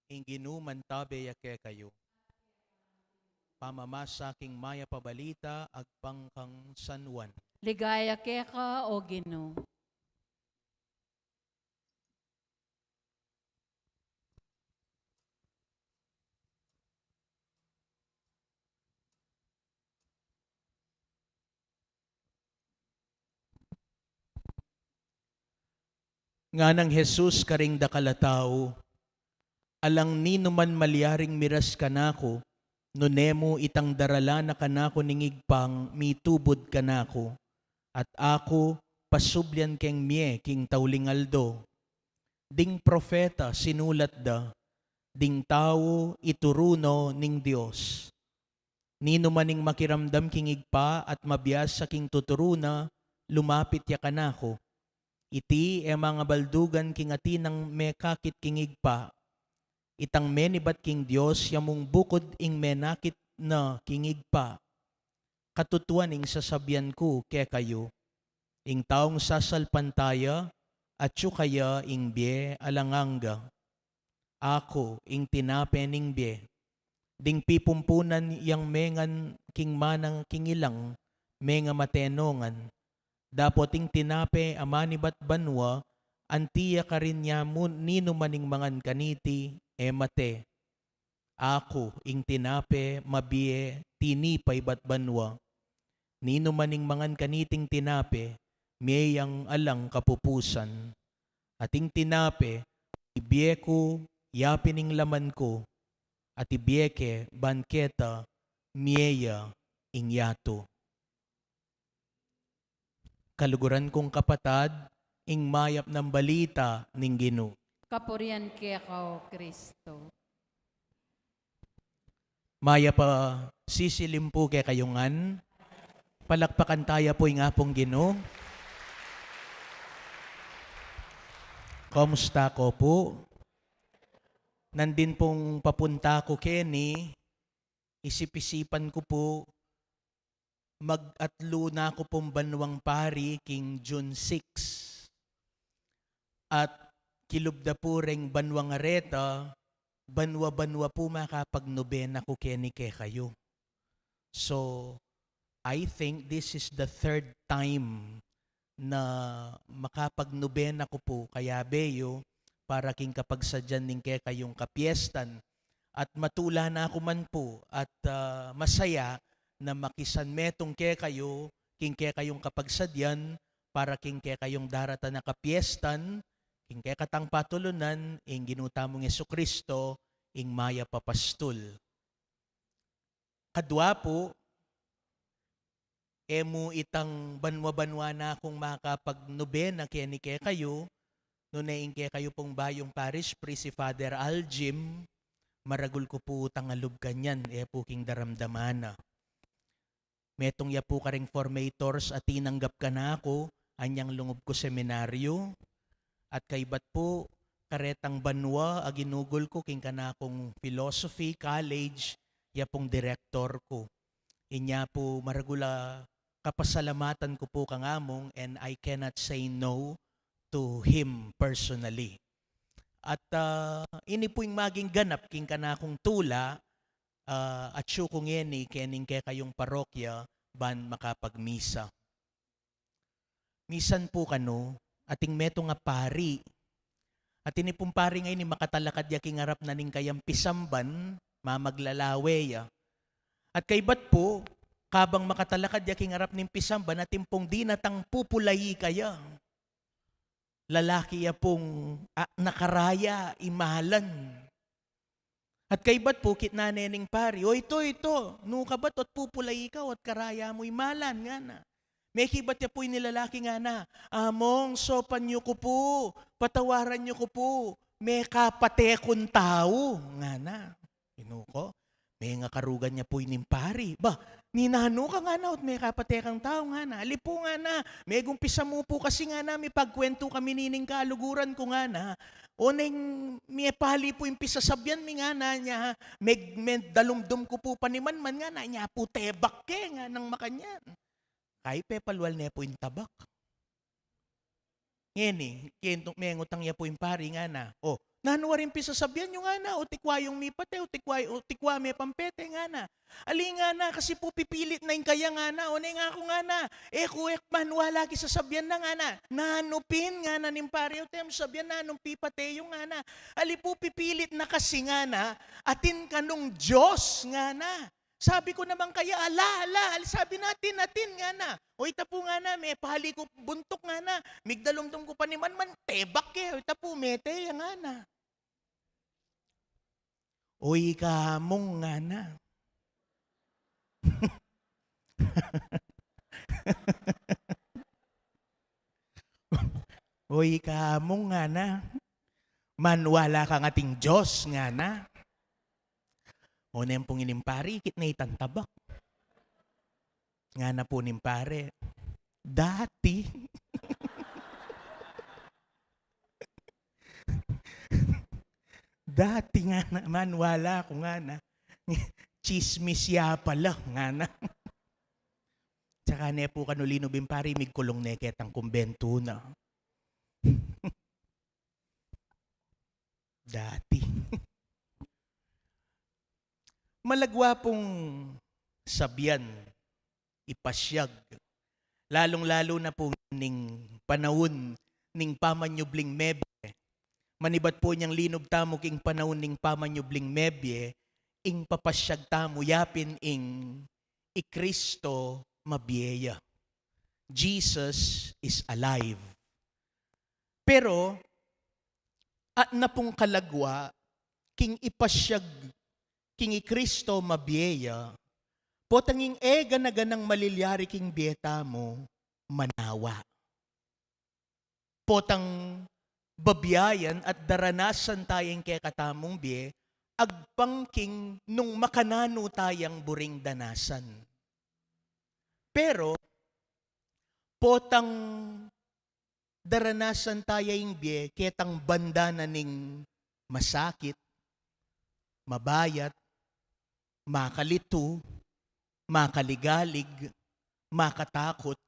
Ing Ginu mantabe ya kekayu. Pamamasa king Mayap a Balita agpang kang San Juan. Ligaya keka, O Ginu. Nganang Jesus karing dakal a tau, "Alang ninuman malyaring miras kanaku, nune mu itang daralan na kanaku ning Ibpang mitubud kanaku, at aku pasublian keng mie king tauling aldo. Ding propeta sinulat da, ding tau ituru no ning Dios. Ninuman ing makiramdam king Ibpa at mabiasa king tuturu na, lumapit ya kanaku. Iti e mangabaldugan king atin nang mekakit king Ibpa. Itang menibat king Dios ya mung bukud ing menakit na king Ibpa. Katutuan ing sasabian ku kekayu, ing taung sasalpantaya, atyu kaya ing bie alang angga. Aku ing tinape ning bie. Ding pipumpunan yang mengan king manang king ilang, mengamate no ngan. Dapot ing tinape a manibat banua, anti ya karin ya mu ninuman ing mangan kaniti, e mate. Aku ing tinape mabie tinipay ibat banua. Ninuman ing mangan kaniting tinape, mie yang alang kapupusan. At ing tinape, ibie ku, yapin ing laman ku, at ibie ke ban keta, mie ya ing yatu." Kaluguran kung kapatad, ing mayap nang balita ning Ginu. Kapurian keka, O Kristo. Mayap a sisilim pu kekayu ngan. Palakpakan taya pu ing Apung Ginu. Kumusta ko pu? Nandin pung papunta ku keni, isip-isipan ku pu, mag-atlu na ku pung banuang pari king June six. At kilub da pu reng banuang areta, banua-banua pu makapagnobena ku keni kekayu. So, I think this is the third time na makapagnobena ku pu kayabe yu para king kapagsadyan ning kekayung kapiestan. At matula na ku man pu at, ah, masaya na makisanmetung kekayu king kekayung kapagsadyan para king kekayung daratan a kapiestan, king kekatang patulunan, ing Ginu tamung Jesucristo, ing mayap a pastul. Kadua pu, e mu itang banua-banua na kung makapagnobena keni kekayu, nune ing kekayu pung bayung parish priest i Father Aljim, maragul ku pu tangalub kanyan, e pu king daramdaman na. Metung ya pu karing formators a tinanggap kanaku, anyang lungub ku seminaryo, at kaybat pu, karetang banua a ginugul ku king kanakung philosophy college, ya pung direktor ku. Inya pu maragul a kapasalamatan ku pu kang Amung, and I cannot say no to him personally. At, ah, ini pu ing maging ganap king kanakung tula, ah, atyu ku ngeni kening kekayung parokya ban makapagmisa. Misan pu kanu, ating metung a pari. At ini pung pari ngeni makatalakad ya king arap na ning kayang pisamban, mamaglalawe ya. At kaybat pu, kabang makatalakad ya king arap ning pisamban, atin pung dinatang pupulayi kaya. Lalaki ya pung, ah, nakaraya, imalan. At kaybat pu, kitnan ne ning pari, "O ito, ito, nu ka ba, at pupulayi ka, at karaya mu imalan?" ngana. Mekibat ya pu ini lalaki ngana, "Among, saupan yu ku pu, patawaran yu ku pu, mekapate kung tau," ngana. Inu ko, mengakarugan ya pu ining pari. "Ba, ninanu ka ngana, at mekapate kang tau?" ngana. "Ali pu," ngana, "megumpisa mu pu kasi," ngana, "mipagkwentu kami nining kaluguran ku," ngana. "O neng mepali pu ing pisasabian mi," ngana, "inya meg-, medalumdum ku pu panimanman," ngana, "inya pu tebak ke," nganang makanyan. Kayi pepalwal ne pu ing tabak. Ngeni, kento mengutang ya pu ing pari ngana, "O, Nanu waring pisasabian yu ngana, o tikwa yung mipate, o tikwa, o tikwa me pampete ngana. Ali ngana, kasi pu pipilit na ing kaya ngana, o ne ngaku ngana, e ku, e ku maniwala ki sasabian na ngana. Nanu pin ngana ning pari, o te mu sabian nanung pipate yu ngana. Ali pu pipilit na kasi ngana, atin ka nung Dios ngana. Sabi ku naman kaya, ala, ala, ala, sabi na atin, atin ngana. O ita pu ngana, me pali ku buntuk ngana. Migdalumdum ku pa ni manman, tebak ke, o ita pu, mete ya ngana. Uy, kamung ngana. Uy, kamung ngana. Maniwala ka ngan ating Dios ngana. O ne pung ining pari, ikit ne itang tabak. Ngana pu ning pare, dati. Dati ngana, maniwala ku ngana. Tsismis ya pala, ngana. Tsaka ne pu kanu linub ing pari, migkulung ne ketang kumbentu na. Dati. Malagwa pung sabian, ipasyag. Lalung-lalu na pu ning panaun ning pamanyubling mebie. Manibat pu inyang linub tamu king panaun ning pamanyubling mebie, ing papasyag tamu yapin ing i Kristo mabie ya. Jesus is alive. Pero, at na pung kalagwa, king ipasyag, king i Kristo mabie ya, potang ing e gana-ganang malilyari king bie tamu, manawa. Potang babiayan at daranasan taya ing kekatamung bie, agpang king nung makananu tayang buring danasan. Pero, potang daranasan taya ing bie, ketang banda na ning masakit, mabayat, makalitu, makaligalig, makatakut.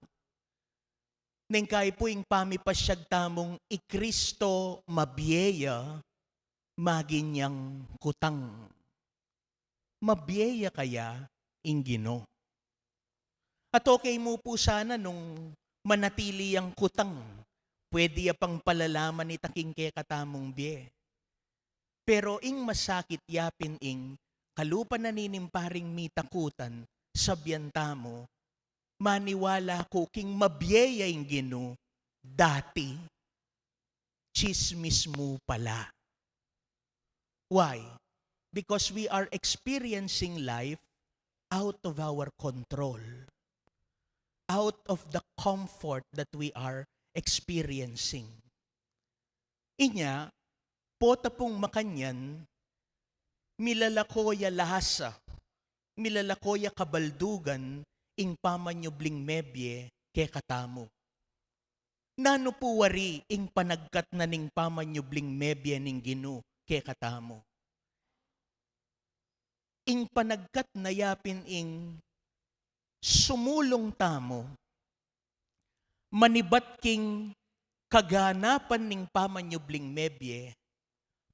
Neng kai pu ing pamipasyag tamung i Kristo mabie ya, maging yang kutang. Mabie ya kaya ing Ginu? At okay mu pu sana nung manatili yang kutang, pwede ya pang palalaman ita king kekatamung bie. Pero ing masakit yapin ing kalupa na nining paring mitakutan, sabian tamu, maniwala ku king mabie ya ing Ginu, dati, tsismis mu pala. Why? Because we are experiencing life out of our control, out of the comfort that we are experiencing. Inya, pota pung makanyan, milalako ya lasa, milalako ya kabaldugan ing pamanyubling mebie kekatamu. Nanu pu wari ing panagkat na ning pamanyubling mebie ning Ginu kekatamu? Ing panagkat na yapin ing sumulung tamu manibat king kaganapan ning pamanyubling mebie,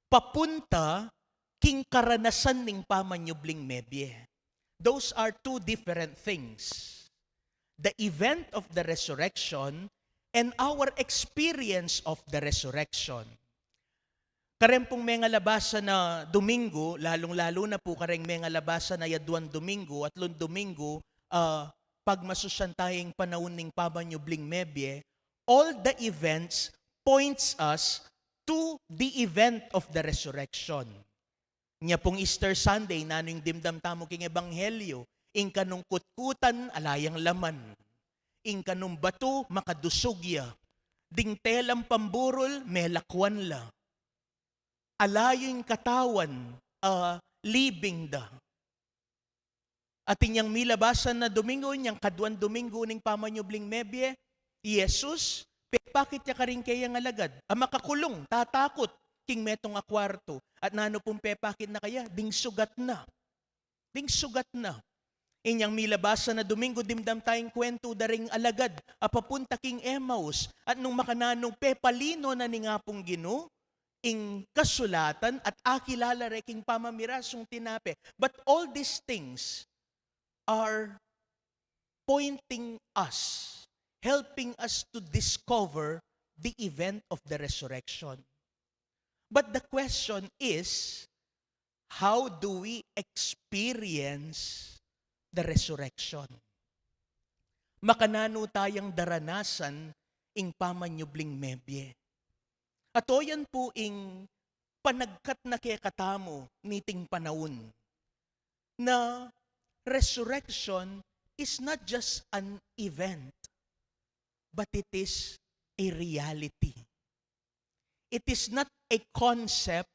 papunta king karanasan ning pamanyubling mebie. Those are two different things. The event of the resurrection and our experience of the resurrection. Kareng pung mengalabasa na Domingo, lalung-lalu na pu kareng mengalabasa na yaduang Domingo, atlung Domingo, ah, pagmasusyan taya ing panaun ning pamanyubling mebie, all the events points us to the event of the resurrection. Nya pung Easter Sunday, nanu ing dimdam tamu king Ebanghelyo? Ing kanung kutkutan, ala yang laman. Ing kanung batu, makadusug ya. Ding telang pamburul, melakwan la. Ala yu ing katawan, a libing da. At inyang milabasan na Domingo, inyang kaduang Domingo ning pamanyubling mebie, i Jesus, pepakit ya karing keyang alagad a makakulung, tatakut, king metung a kuartu. At nanu pung pepakit na kaya? Ding sugat na. Ding sugat na. Inyang milabasan na Domingo, dimdam tayang kuwentu da ring alagad a papunta king Emmaus. At nung makananu pepalino na ning Apung Ginu, ing kasulatan at akilala re king pamamiras ning tinape. But all these things are pointing us, helping us to discover the event of the resurrection. But the question is, how do we experience the resurrection? Makananu tayang daranasan ing pamanyubling mebie? Ato yan pu ing panagkat na kekatamu niting panaun, na resurrection is not just an event, but it is a reality. It is not a concept,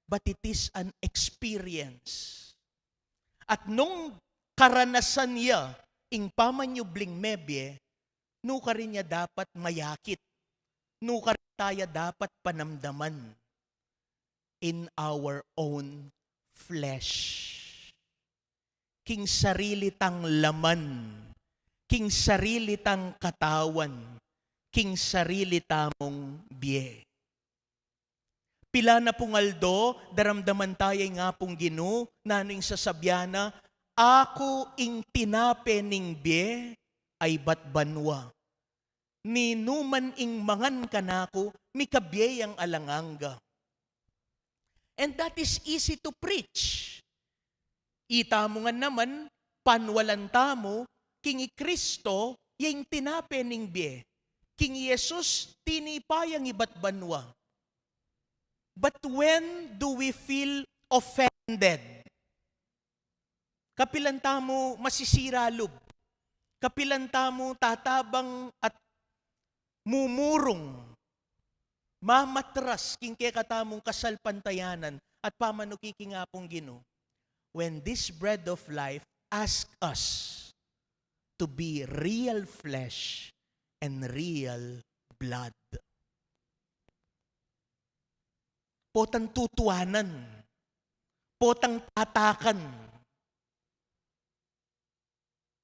but it is an experience. At nung karanasan ya ing pamanyubling mebie, nu karin ya dapat mayakit, nu karin taya dapat panamdaman? In our own flesh. King sarili tang laman, king sarili tang katawan, king sarili tamung bie. Pila na pung aldo, daramdaman taya ing Apung Ginu, nanu ing sasabyan na, "Aku ing tinape ning bie a ibat banua. Ninuman ing mangan kanaku, mikabie yang alang angga." And that is easy to preach. Itamu ngan naman, panwalan tamu, king i Kristo, ya ing tinape ning bie. King Jesus, tinipa yang ibat banua. But when do we feel offended? Kapilan tamu masisira lub? Kapilan tamu tatabang at mumurung, mamatras king kekatamung kasalpantayanan at pamanuki king Apung Ginu? When this bread of life ask us to be real flesh and real blood. Potang tutuanan, potang tatakan.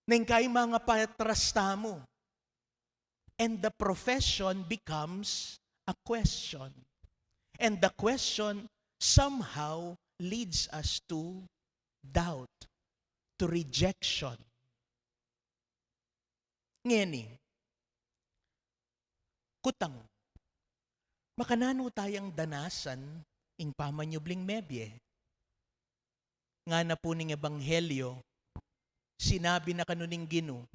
Neng kai mangapatras tamu. And the profession becomes a question. And the question somehow leads us to doubt, to rejection. Ngeni, kutang, makananu tayang danasan ing pamanyubling mebie? Ngana pu ning ebanghelyo, sinabi na kanu ning Ginu,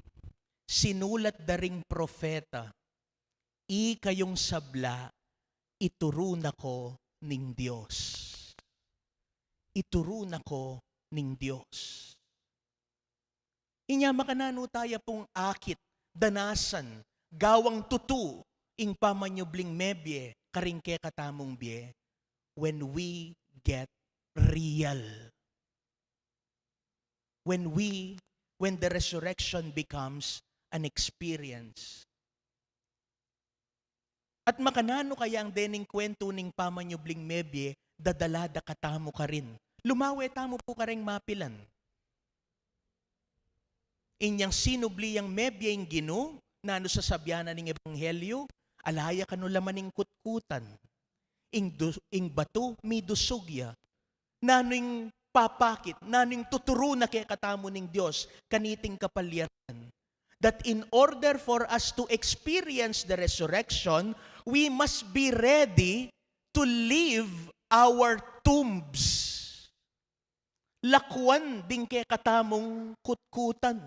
sinulat da ring propeta, "Ikayung sabla, ituru na ko ning Dios. Ituru na ko ning Dios." Inya makananu taya pung akit, danasan, gawang tutu ing pamanyubling mebie karing kekatamung bie? When we get real. When we, when the resurrection becomes an experience. At makananu kayang dening kwentu ning pamanyubling mebie, dadala da katamu karin? Lumawe tamu pu kareng mapilan. Inyang sinubli yang mebie ing Ginu, nanu sasabyan na ning ebanghelyo? Ala ya kanu laman ing kutkutan. Ing du-, ing batu, midusug ya. Nanu ing papakit, nanu ing tuturu na kekatamu ning Dios kaniting kapalyaran? That in order for us to experience the resurrection, we must be ready to leave our tombs. Lakuan ding kekatamung kutkutan.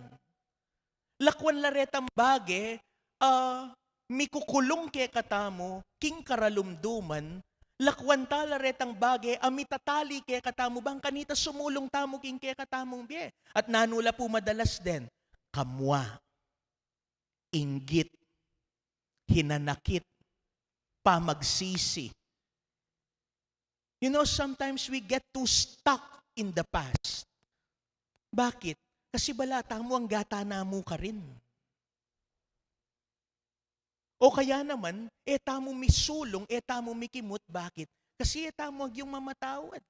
Lakuan la retang bage, ah, mikukulung kekatamu king karalumduman, lakuan ta la retang bage a mitatali kekatamu, bang kanita sumulung tamu king kekatamung bie. At nanu la pu madalas den? Kamua, inggit, hinanakit, pamagsisi. You know, sometimes we get too stuck in the past. Bakit? Kasi bala tamu angga ta na mu karin. O kaya naman, e tamu misulung, e tamu mikimut. Bakit? Kasi e tamu agyung mamatawad.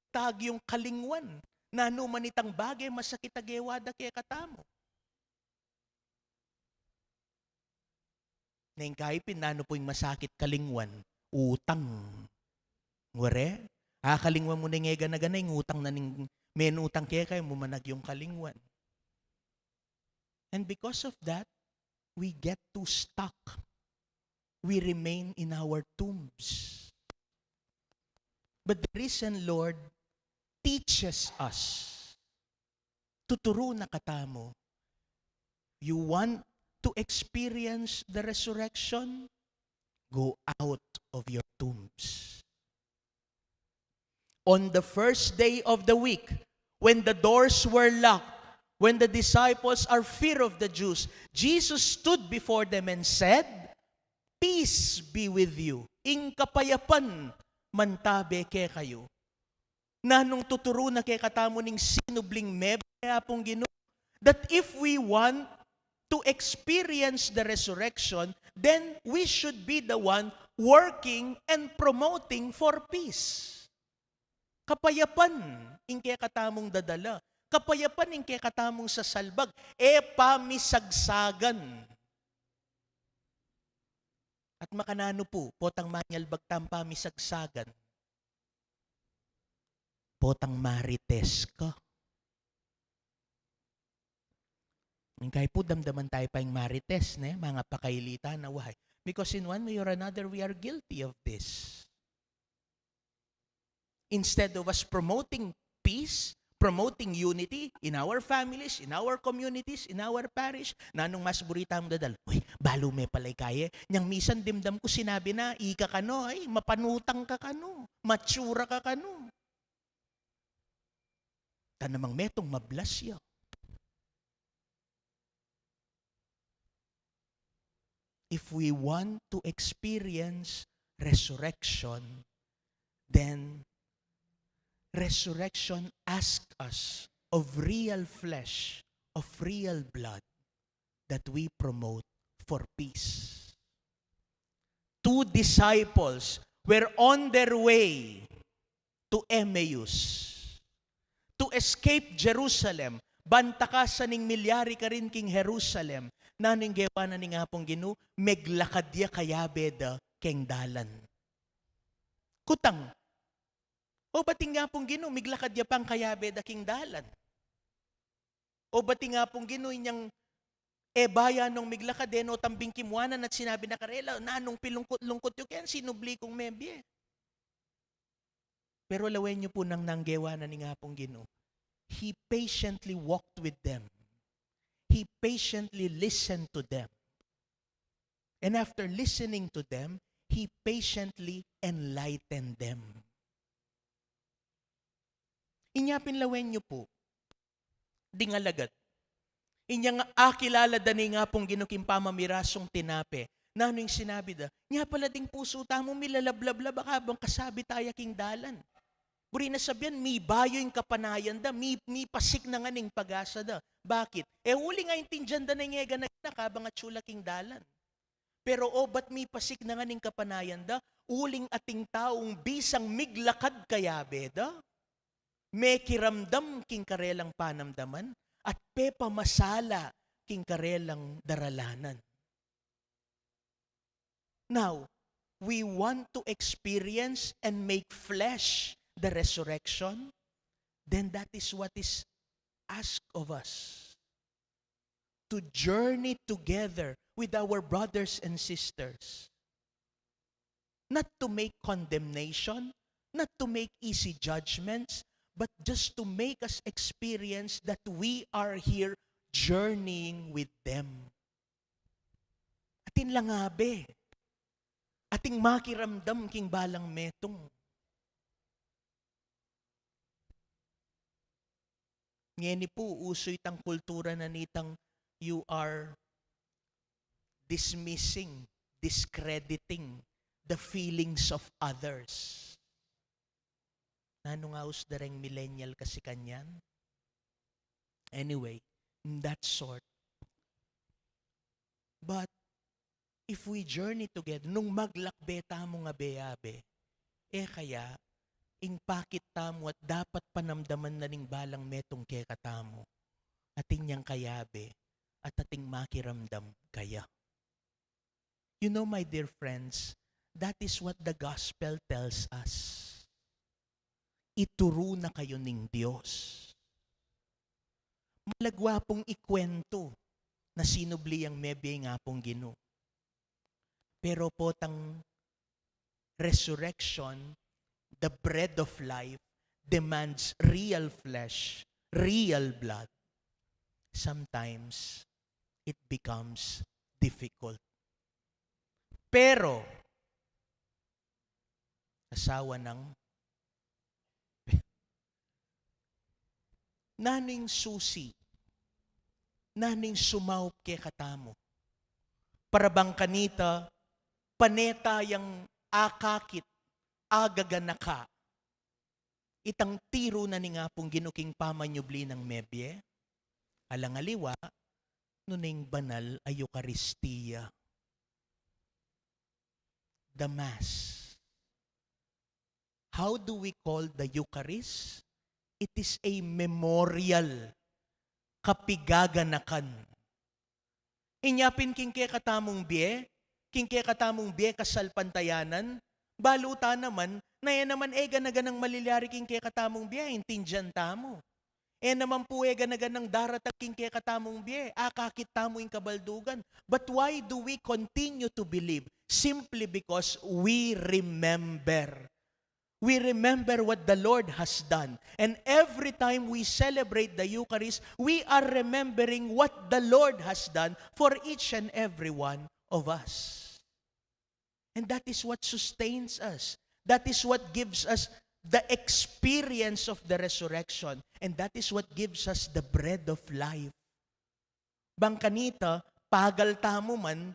Ta agyung kalingwan. Nanu man itang bage masakit a gewa da kekatamu. Neng kai pin, nanu pu ing masakit kalingwan? Utang. Ware, akalingwan mu ne ing gana-gana, ing utang na ning menutang keka e mu man agyung kalingwan. And because of that, we get too stuck. We remain in our tombs. But the risen Lord teaches us. Tuturu na katamu. You want to experience the resurrection? Go out of your tombs. On the first day of the week, when the doors were locked, when the disciples are fear of the Jews, Jesus stood before them and said, "Peace be with you." Ing kapayapan mantabe kekayu. Nanung tuturu na kekatamu ning sinubling mebie, Apung Ginu? That if we want to experience the resurrection, then we should be the one working and promoting for peace. Kapayapan ing kekatamung dadala. Kapayapan ing kekatamung sasalbag. E pamisagsagan. At makananu pu, potang manyalbag tang pamisagsagan, potang marites ka. Ing kaya pu damdaman tayu pa ing marites, ne? Mangapakaili ta na, why? Because in one way or another, we are guilty of this. Instead of us promoting peace, promoting unity in our families, in our communities, in our parish, nanung mas buri tamung dadal? Uy, balu me pala ika e. Nyang misan dimdam ku sinabi na, ika kanu, ay, mapanutang ka kanu, matsura ka kanu. Tanamang metung mablasya. If we want to experience resurrection, then resurrection asks us of real flesh, of real blood that we promote for peace. Two disciples were on their way to Emmaus, to escape Jerusalem, ban takasan ing milyari karin king Jerusalem. Nanu ing gewa na ning Apung Ginu? Meglakad ya kayabe da king dalan. Kutang, o ba't ing Apung Ginu, miglakad ya pang kayabe da king dalan? O ba't ing Apung Ginu, inyang e bayan nung miglakad, e no tambing kimuanan at sinabi na karela, nanung pilungkut-lungkut yu ken sinubli kung mebie? Pero lawen yu pu nanu ing gewa na ning Apung Ginu. He patiently walked with them. He patiently listened to them. And after listening to them, he patiently enlightened them. Inya pin lawen yu pu, ding alagad. Inyang akilala da ne ing Apung Ginu king pamamirasung tinape. Nanu ing sinabi da? Nya pala ding pusu tamu milalablab-lab, kabang kasabi taya king dalan. Buri na sabian, mibayu ing kapanayan da, mi, mipasik na ngan ing pag-asa da. Bakit? E uling aintindian da na ing e gana-gana kabang atsu la king dalan. Pero o ba't mipasik na ngan ing kapanayan da? Uling ating taung bisang miglakad kayabe da, mekiramdam king karelang panamdaman, at pepamasala king karelang daralanan. Now, we want to experience and make flesh the resurrection, then that is what is asked of us. To journey together with our brothers and sisters. Not to make condemnation, not to make easy judgments, but just to make us experience that we are here journeying with them. Atin la ngabe. Ating makiramdam king balang metung. Ngeni pu, usu itang kultura na nitang you are dismissing, discrediting the feelings of others. Nanu ngan, usu da reng millennial kasi kanyan? Anyway, in that sort. But if we journey together, nung maglakbe tamung abe-abe, e kaya, ing pakit tamu at dapat panamdaman na ning balang metung kekatamu, atin yang kayabe, at ating makiramdam kaya. You know, my dear friends, that is what the gospel tells us. ituru na kayu ning Dios. Malagwa pung ikuwentu na sinubli yang mebie ing Apung Ginu. Pero potang resurrection, the bread of life, demands real flesh, real blood. Sometimes, it becomes difficult. Pero, asawa nang nanu ing susi, nanu ing sumaup kekatamu? Para bang kanita, pane tayang akakit, agaganaka itang tiru na ning Apung Ginu king pamanyubli nang mebie? Alang aliwa, nune ing banal a Eukaristia, the Mass. How do we call the Eucharist? It is a memorial, kapigaganakan. Inya pin king kekatamung bie, king kekatamung bie kasalpantayanan, balu ta naman, na e naman e gana-ganang malilyari king kekatamung bie, intindian tamu. E naman pu e gana-ganang daratang king kekatamung bie, akakit tamu ing kabaldugan. But why do we continue to believe? Simply because we remember. We remember what the Lord has done. And every time we celebrate the Eucharist, we are remembering what the Lord has done for each and every one of us. And that is what sustains us. That is what gives us the experience of the resurrection. And that is what gives us the bread of life. Bang kanita, pagal tamu man,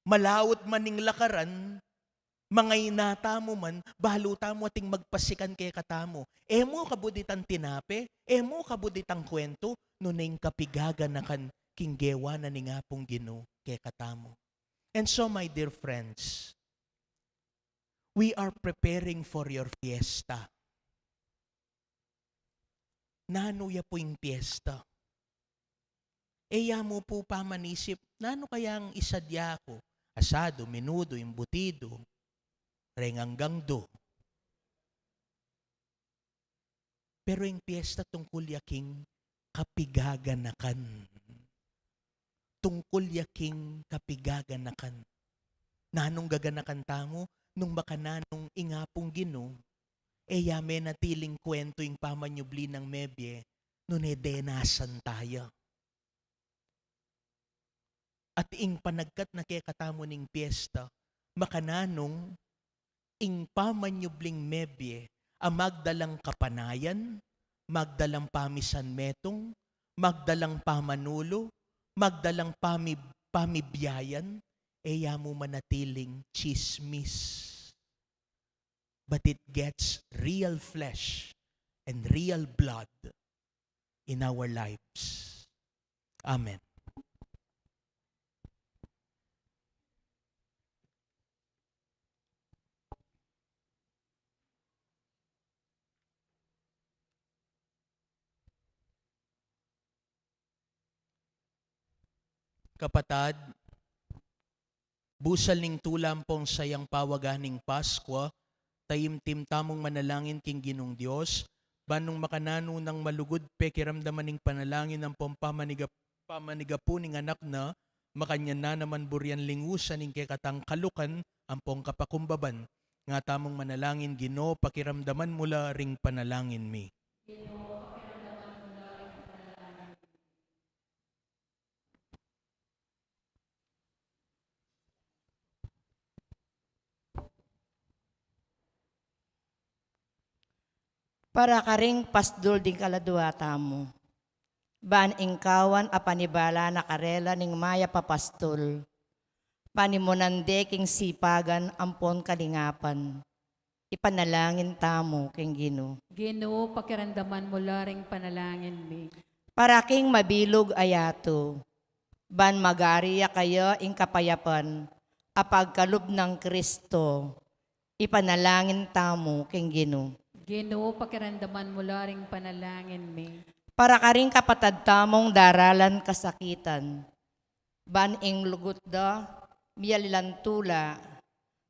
malaut man ing lakaran, mangaina tamu man, balu tamu ating magpasikan kekatamu. E mu kabud itang tinape, e mu kabud itang kuwentu, nune ing kapigaganakan king gewa na ning Apung Ginu kekatamu. And so, my dear friends, we are preparing for your fiesta. Nanu ya pu ing piesta? E ya mu pu pamanisip, nanu kayang isadya ku? Asado, menudo, embutido, renggang do. Pero ing piesta tungkul ya king kapigaganakan. Tungkul ya king kapigaganakan. Nanung gaganakan tamu nung makananu ing Apung Ginu, e ya menatiling kuwentu ing pamanyubli nang mebie, nune denasan taya. At ing panagkat na kekatamu ning piesta, makananu ing pamanyubling mebie a magdalang kapanayan, magdalang pamisanmetung, magdalang pamanulu, magdalang pami-, pamibiayan, e ya mu manatiling tsismis. But it gets real flesh and real blood in our lives. Amen. Kapatad, busal ning tula ampong sayang pawaga ning Paskua, taimtim tamung manalangin king Ginung Dios, ban nung makananu nang malugud pekiramdaman ing panalangin ampong pamaniga-, pamanigapu ning Anak na, makanyan na naman burian lingusan ing kekatang kalukan ampong kapakumbaban. Nga tamung manalangin, Ginu, pakiramdaman mu la ring panalangin mi. Para karing pastul ding kaladua tamu. Ban ing kawan a panibala na karela ning mayap a pastul, panimunan de king sipagan ampon kalingapan. Ipanalangin tamu king Ginu. Ginu, pakiramdaman mu la ring panalangin mi. Para king mabilug a yatu, ban magari ya kaya ing kapayapan a pagkalub nang Kristo, ipanalangin tamu king Ginu. Ginu, pakiramdaman mu la ring panalangin mi. Para karing kapatad tamung daralan kasakitan, ban ing lugud da, miyalilan tula,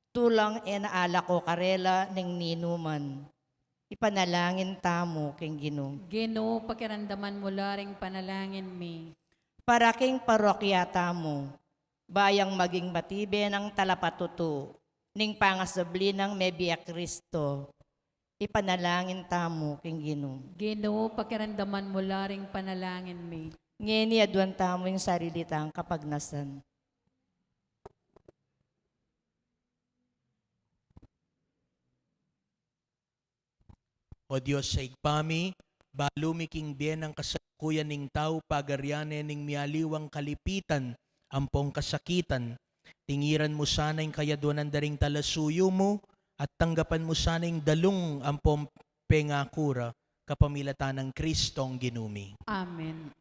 tulang e na alako karela ning ninuman. Ipanalangin tamu king Ginu. Ginu, pakiramdaman mu la ring panalangin mi. Para king parokya tamu, bayang maging matibe nang talapatutu ning pangasubli nang mebie Kristo. Ipanalangin tamu king Ginu. Ginu, pakiramdaman mu la ring panalangin mi. Ngeni aduan tamu ing sarili tang kapagnasan. O Dios a Ibpa mi, balu mi king bie nang kasalukuyan ning tau, pagarian ne ning mialiwang kalipitan ampong kasakitan. Tingiran mu sana ing kayaduanan da ring talasuyu mu, at tanggapan mu sana ing dalung ampong pengaku ra, kapamilatan nang Kristong Ginu mi. Amen.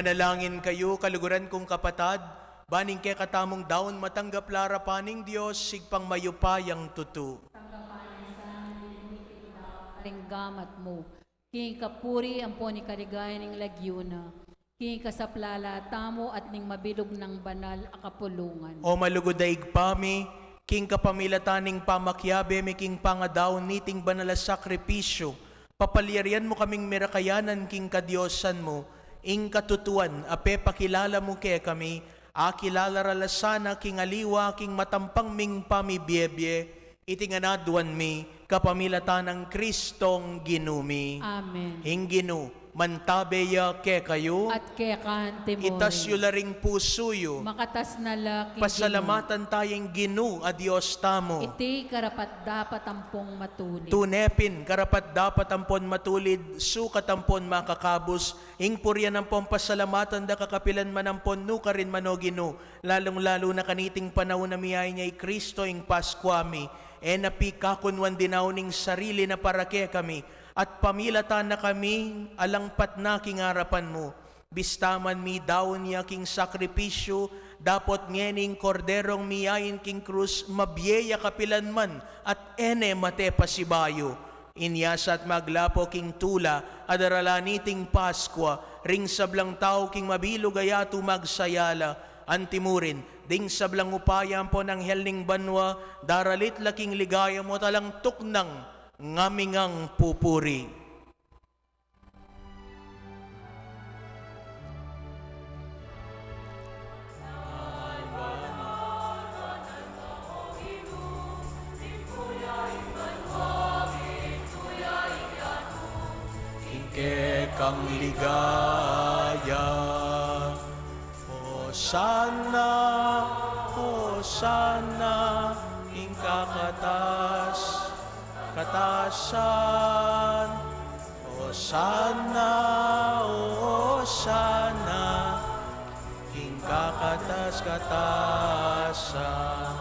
Manalangin kayu, kaluguran kung kapatad, ban ing kekatamung daun matanggap la arapan ning Dios, Ibpang mayupayang tutu. Ring gamat mu, king kapuri ampon ikaligaya ning lagyu na, king kasaplala tamu at ning mabilug nang banal a kapulungan. O malugud a Ibpa mi, king kapamilatan ning pamakiabe mi king pangadaun niting banal a sakripisyu, papalyarian mu kaming mirakayanan king kadiosan mu, ing katutuan a pepakilala mu kekami, akilala ra la sana king aliwa king matampang ming pamibiebie, iti ngan aduan mi, kapamilatan nang Kristong Ginu mi. Amen. Ing Ginu, mantabe ya kekayu. At keka naman. Itas yu la ring pusu yu. Makatas na la king Ginu. Pasalamatan taya ing Ginu a Dios tamu. Iti karapat-dapat ampon matulid. Tune pin, karapat-dapat ampon matulid, sukat ampon makakabus, ing purian ampon pasalamatan da kakapilan man ampon nukarin man, O Ginu, lalung-lalu na kaniting panaun a miyain ya i Kristo ing Paskua mi, e na pikakunwan dinaun ing sarili na para kekami, at pamilatan na kami alang patna king arapan mu. Bista man midaun ya king sakripisyu, dapot ngening Korderong miyain king krus, mabie ya kapilan man, at e ne mate pasibayu. Inya sa at maglapo king tula a daralan niting Paskua, ring sablang tau king mabilug a yatu magsaya la, antimurin, ding sablang upaya ampon anghel ning banua, daralit la king ligaya mu at alang tuknang ngaming pupuri. Ing kekang ligaya. Hosana, Hosana, ing kakatas, katasan. Hosana, Hosana, ing kakatas-katasan.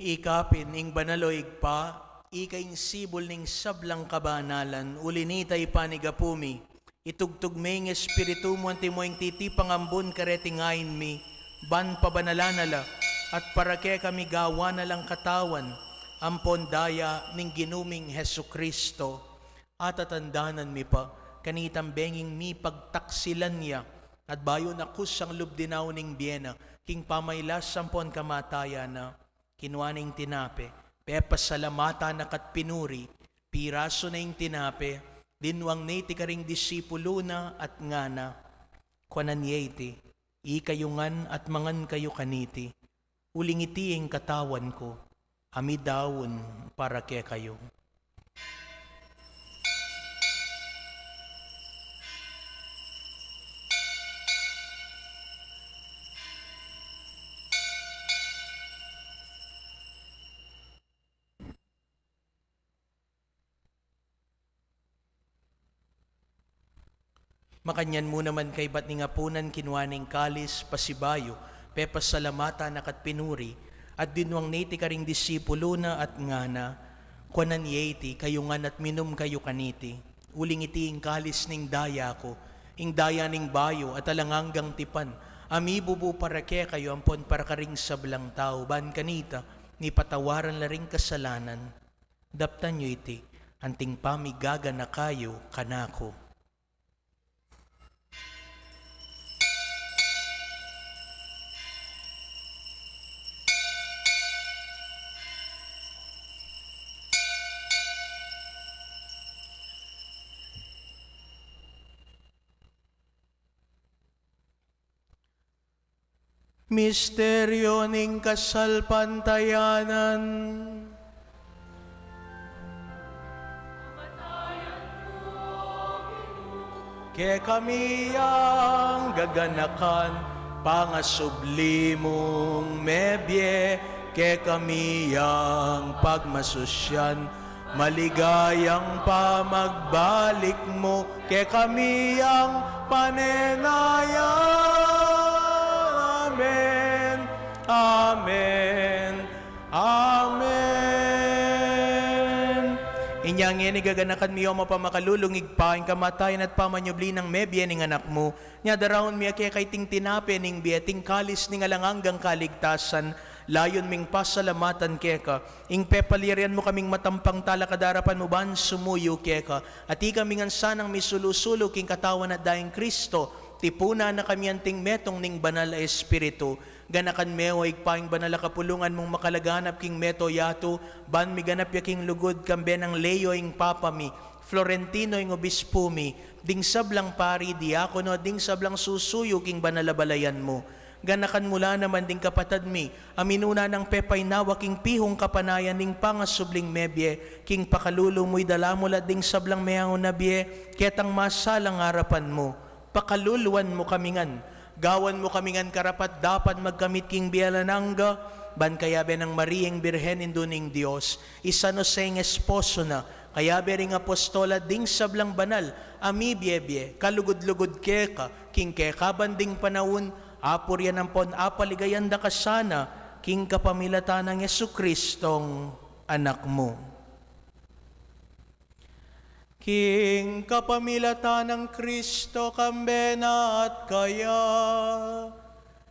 Ika pin, ing banal, o Ibpa, ika ing sibul ning sablang kabanalan, uli nita ipanigapu mi, itugtug me ing Espiritu mu antimo ing titipang ambun kareting ain mi, ban pabanalan na la, at para kekami gawan na lang katawan ampon daya ning Ginu ming Jesucristo. Atatandanan mi pa, kanitang benging mipagtaksilan ya, at bayu na kusang lub dinaun ing bie na, king pamailas ampon kamatayan na, kinua ne ing tinape, pepasalamatan na ka't pinuri, pirasu ne ing tinape, dinwang ne iti karing disipulu na at ngana, kuanan ye iti, ikayu ngan at mangan kayu kaniti, uling iti ing katawan ku, a midaun para kekayu. Makanyan mu naman kaybat ning apunan, kinua ne ing kalis, pasibayu, pepasalamatan na ka't pinuri, at dinwang ne iti karing disipulu na at ngana, kuanan ye iti, kayu ngan at minum kayu kaniti, uling iti ing kalis ning daya ku, ing daya ning bayu at alang anggang tipan, a mibubu para kekayu ampon para karing sablang tau, ban kanita, mipatawaran la ring kasalanan. Daptan yu iti, anting pamigaganaka yu kanaku. Misteryo ning kasalpantayanan. Kekami yang gaganakan, pangasubli mung mebie, kekami yang pagmasusyan, maligayang pamagbalik mu, kekami yang panenayan. Amen. Amen. Amen. Inya ngeni gaganakan mi, O mapamakalulung Ibpa, ing kamatayan at pamanyubli nang mebie ning Anak mu. Nya daraun mi keka iting tinape ning bie, iting kalis ning alang anggang kaligtasan, layun ming pasalamatan keka ing pepalyarian mu kaming matampang talakad king arapan mu ban sumuyu keka, at ikami ngan sanang misulu-sulu king katawan at dayang Kristo, tipunan na kami anting metung ning Banal a Espiritu. Ganakan me, O Ibpa, ing banal a kapulungan mung makalaganap king mabilug a yatu, ban miganap ya king lugud, kambe nang Leo ing Papa mi, Florentino ing Obispu mi, ding sablang pari, diakono, ding sablang susuyu king banal a balayan mu. Ganakan mu la naman ding kapatad mi a minuna nang pepainawa king pihung kapanayan ning pangasubling mebie, king pakalulu mu idala mu la ding sablang meaun a bie ketang masalang arapan mu. Pakaluluan mu kami ngan, gawan mu kami ngan karapat-dapat magkamit king bie alang angga, ban kayabe nang Maria ing Birhen, Indu ning Dios, i San Jose ing esposo na, kayabe ring apostol at ding sablang banal a mibie-bie kalugud-lugud keka king kekaban ding panaun, apurian ampon apaligayan da ka sana king kapamilatan nang Jesucristong Anak mu. King kapamilatan nang Kristo, kambe na at kaya,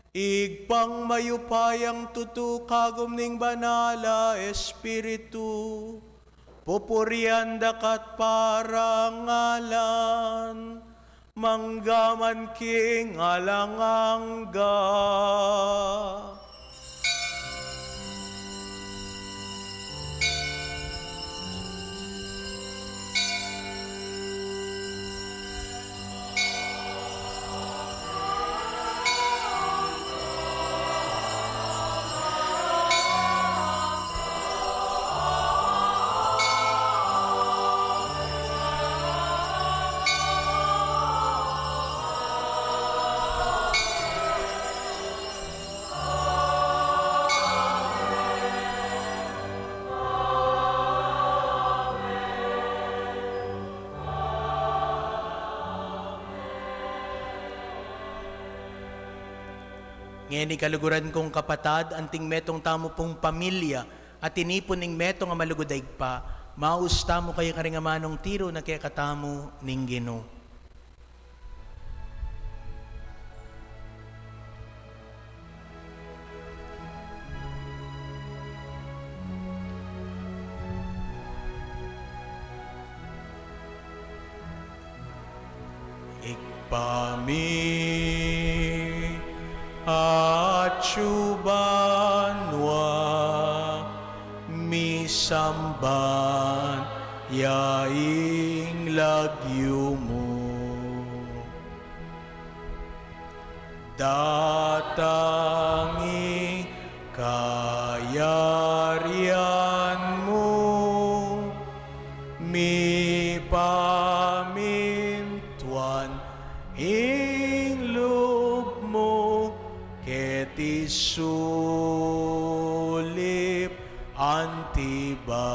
Ibpang mayupayang tutu, kagum ning Banal a Espiritu, pupurian da ka at parangalan, mangga man king alang angga. Ngeni kaluguran kung kapatad, anting metung tamu pung pamilya, at tinipun ning metung a malugud a Ibpa, maus tamu kaya karing amanung tiru na kekatamu ning Ginu. Ibpa mi, atsu banua, misamban ya ing lagyu mu. Datang ing kayarian mu, mipamintuan ing lub mu keti sulip anti banua,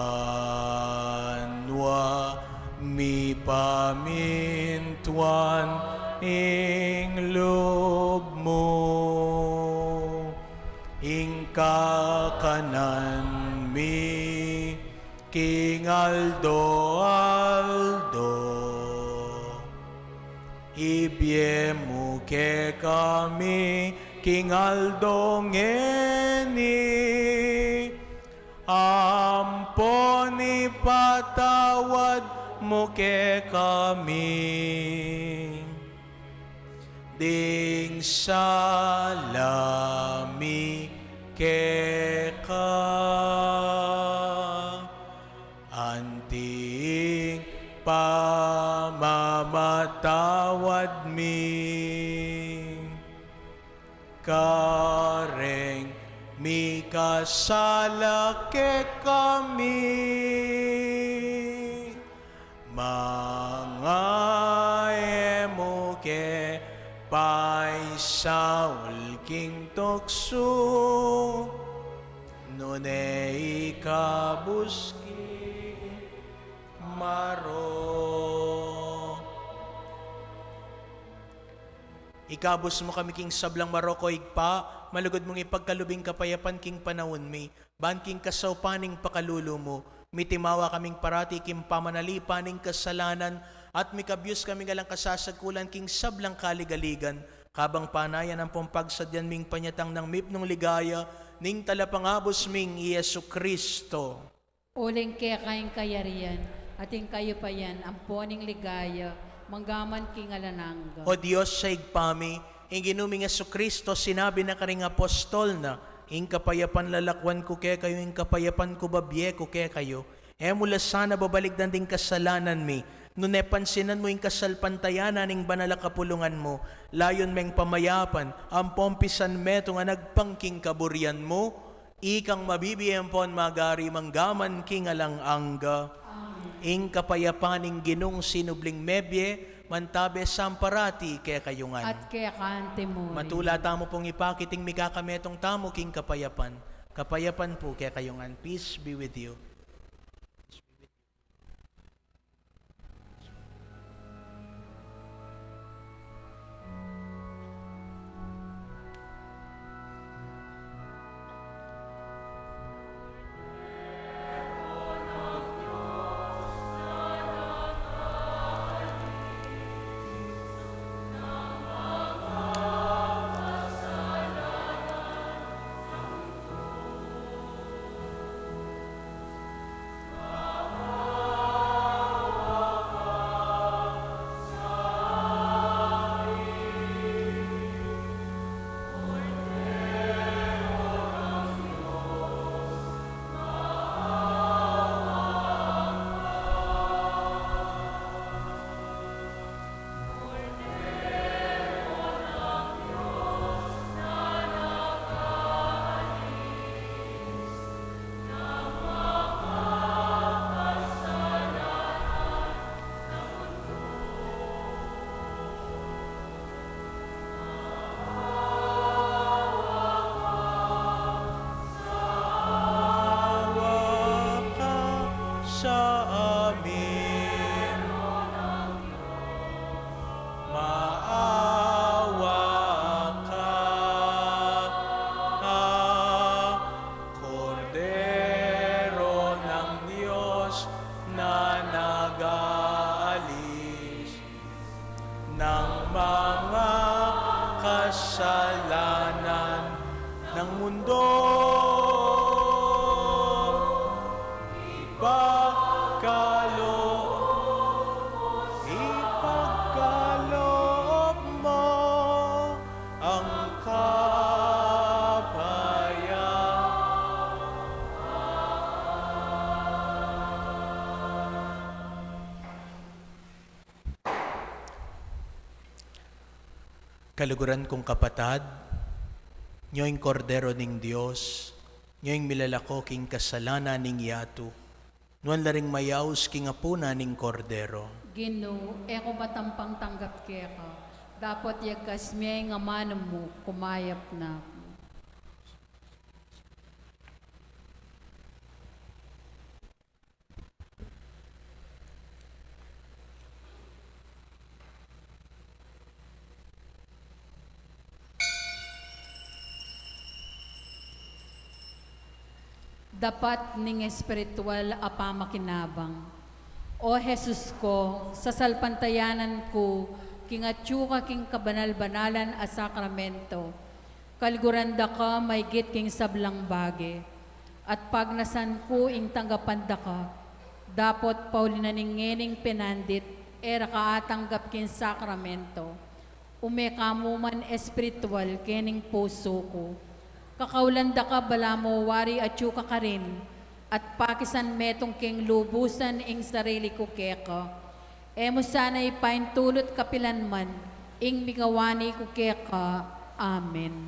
mipamintuan ing lub mu. Ing kakanan mi king aldo-aldo, ibie mu kekami king aldo ngeni, ampon ipatawad mu kekami ding sala mi keka, anti ing pamamatawad mi keka. Mikasala kekami, manga e mu ke paisaul king tuksu, nune ikabus ke marok. Ikabus mu kami king sablang marok, o Ibpa, malugud mung ipagkalub ing kapayapan king panaun mi, ban king kasaupan ning pakalulu mu, mitimawa kaming parati king pamanalipan ning kasalanan, at mikabus kaming alang kasasagkulan king sablang kaligaligan, kabang panayan ampong pagsadyan ming panyatang nang mipnung ligaya ning Talapangabus ming i Jesucristo. Uling keka ing kayarian, at ing kayupayan, ampo ning ligaya, manggaman king alang angga. O Dios a Ibpa mi, ing Ginu ming Jesucristo, sinabi na karing apostol na, ing kapayapan lalakwan ku kekayu, ing kapayapan ku babie ku kekayu. E mu la sana babalikdan ding kasalanan mi, nune pansinan mu ing kasalpantayanan ning banal a kapulungan mu, layun meng pamayapan, ampong pisan metung a nagpang king kaburian mu, ikang mabibie ampon magari manggaman king alang angga. Amen. Ing kapayapan ning Ginung sinubling mebie, mantabe samparati kekayu ngan. At keka antimurin. Matula tamu pung ipakit ing mikakametung tamu king kapayapan. Kapayapan pu kekayu ngan. Peace be with you. Maawa ka sa amin. Maawa ka, Kordero ng Dios na nag-aalis ng mga kasalanan ng mundo. Ipagkaloob, ipagkaloob mo ang kapayapaan. Kaluguran kung kapatad, nyo ing Kordero ning Dios, nyo ing milalako king kasalanan ning yatu. Nuan la ring mayaus king apunan ning Kordero. Ginu, e ku matampang tanggap keka, dapot yagkas me ing amanu mu, kumayap na ku. Dapat ning espiritual a pamakinabang. O Jesus ko, sasalpantayanan ku king atyu ka king kabanal-banalan a sakramento. Kaluguran da ka maigit king sablang bage, at pagnasan ku ing tanggapan da ka, dapot pauli na ning ngening penandit e ra ka atanggap king sakramento. Ume ka mu man espiritual kening pusu ku. Kakaulan da ka balamu wari atyu ka karin, at pakisan metung king lubusan ing sarili ku keka. E mu sana ipaintulut kapilan man ing mikawani ku keka. Amen.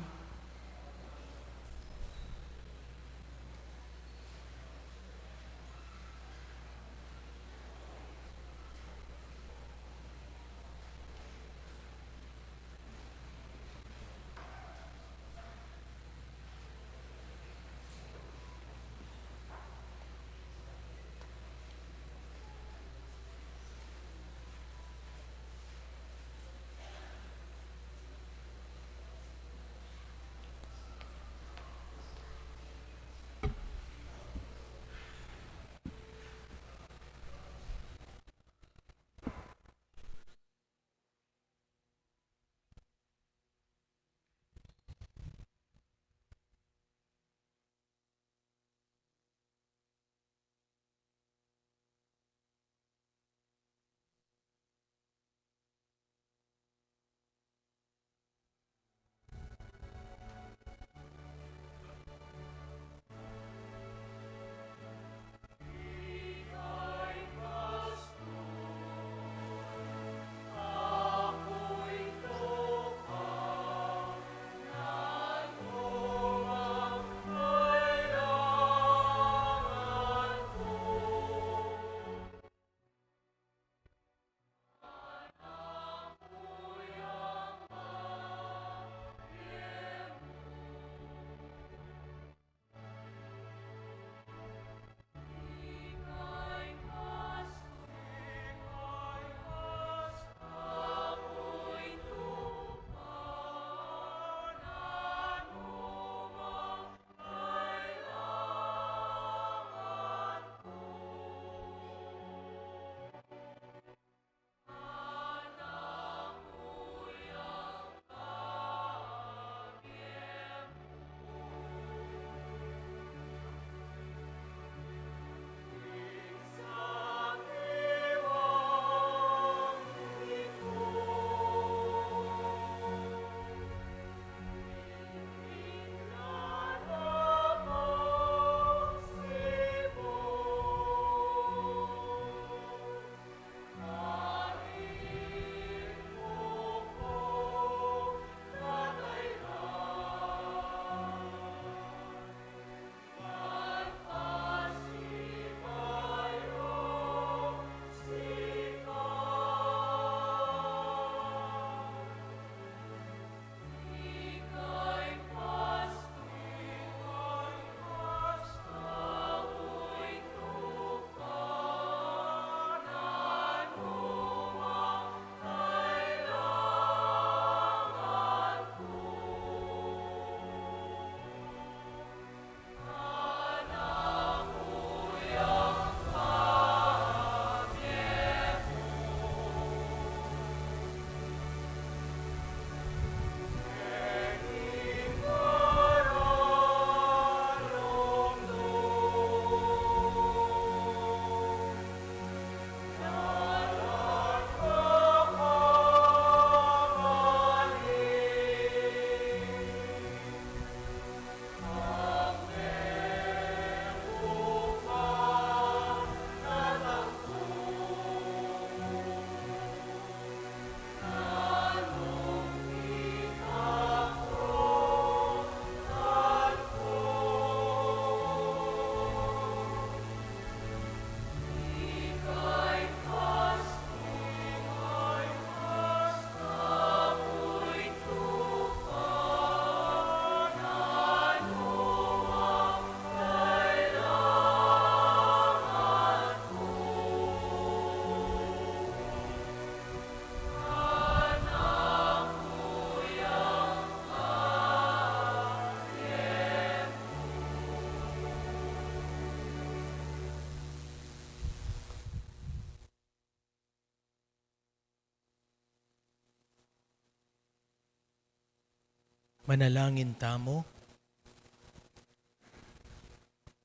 Manalangin tamu.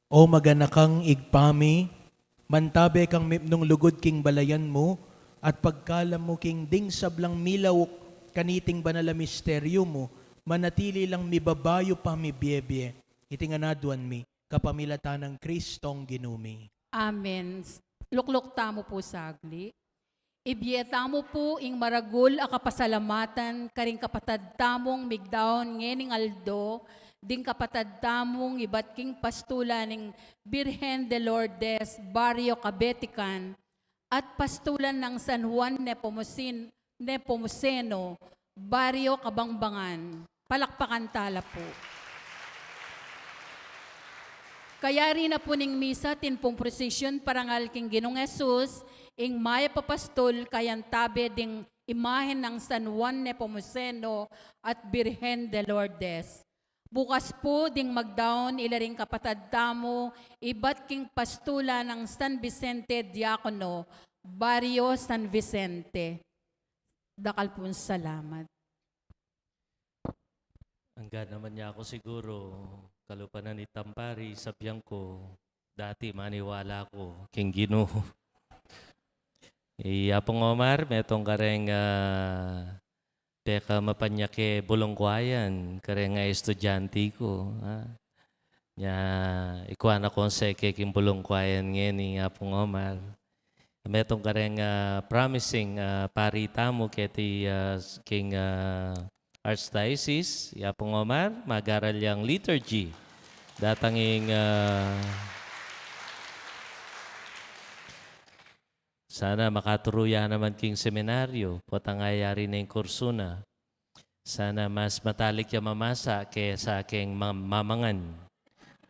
O maganakang Ibpa mi, mantabe kang mipnung lugud king balayan mu, at pagkalam mu king ding sablang milauk kaniting banal a misteryu mu, manatili lang mibabayu pa mibiebie. Iti ngan aduan mi kapamilatan nang Kristong Ginu mi. Amen. Lukluk tamu pu sagli. Ibie tamu pu ing maragul a kapasalamatan karing kapatad tamung migdaun ngening aldo, ding kapatad tamung ibat king pastulan ning Birhen de Lourdes, Barrio Cabetican, at pastulan nang San Juan Nepomucen-, Nepomuceno, Barrio Kabangbangan. Palakpakan tala pu. Kayari na pu ning misa atin pung prosesyon parangal king Ginung Jesus, ing mayap a pastul, kayantabe ding imahen nang San Juan Nepomuceno at Birhen de Lourdes. Bukas pu ding magdaun ila ring kapatad tamu ibat king pastulan nang San Vicente Diacono, Barrio San Vicente. Dakal pung salamat. Angga naman ya ku siguru, kalupa na nitang pari, sabian ku, dati maniwala ku king Ginu. I Apung Omar, metung kareng, ah, peka mapanyake bulungkuayan, kareng, ah, estudyante ku, ah. Nya, ikua na kung seke king bulungkuayan ngeni, Apung Omar. Metung kareng, ah, promising, ah, pari tamu keti, ah, s-, king, ah, Archdiocese, i Apung Omar, magaral yang liturgy. Datang ing, ah, sana makaturu ya naman king seminaryo, potang ayari na ing kursu na. Sana mas matalik ya mamasa kesa king ma-, mamangan.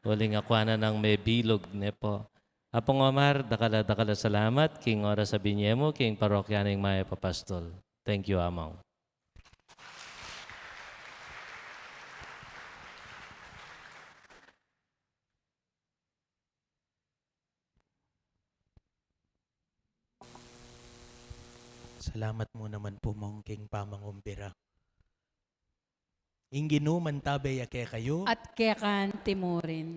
Uling akua na nang mebilug, ne pu. Apung Omar, dakal a dakal a salamat king oras a binye mu king parokya ning Mayap a Pastul. Thank you, Among. Salamat mu naman pu, Mong, king pamangumbira. Ing Ginu mantabe ya kekayu. At keka naman murin.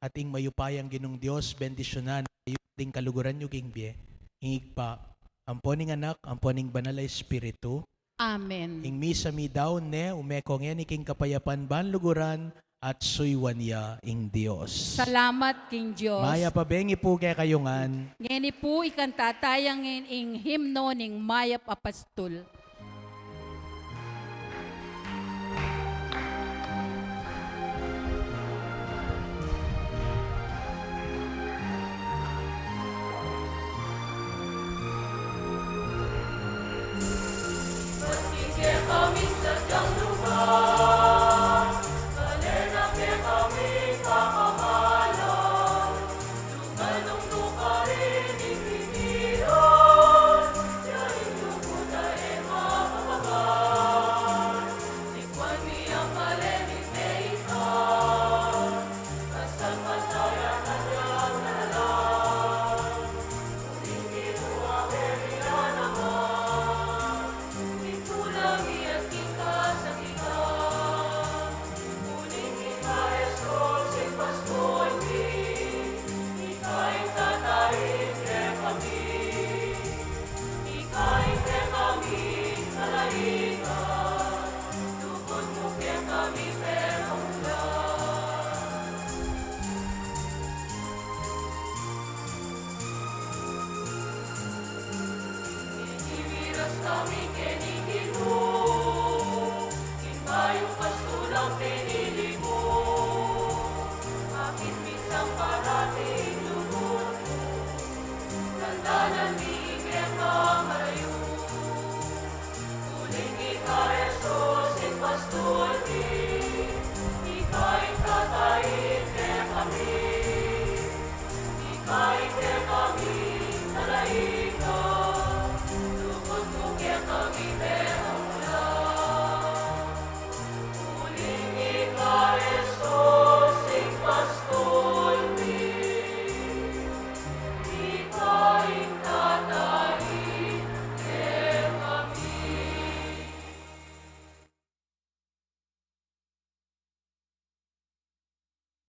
At ing mayupayang Ginung Dios, bendisyunan na kayu ding kaluguran yu king bie. Ing Ibpa, ampo ning Anak, ampo ning Banal a Espiritu. Amen. Ing misa midaun ne, ume ko ngeni king kapayapan ban luguran, at suyuan ya ing Dios. Salamat king Dios. Mayap a bengi pu kekayu ngan. Ngeni pu ikanta taya ngeni ing himno ning Mayap a Pastul.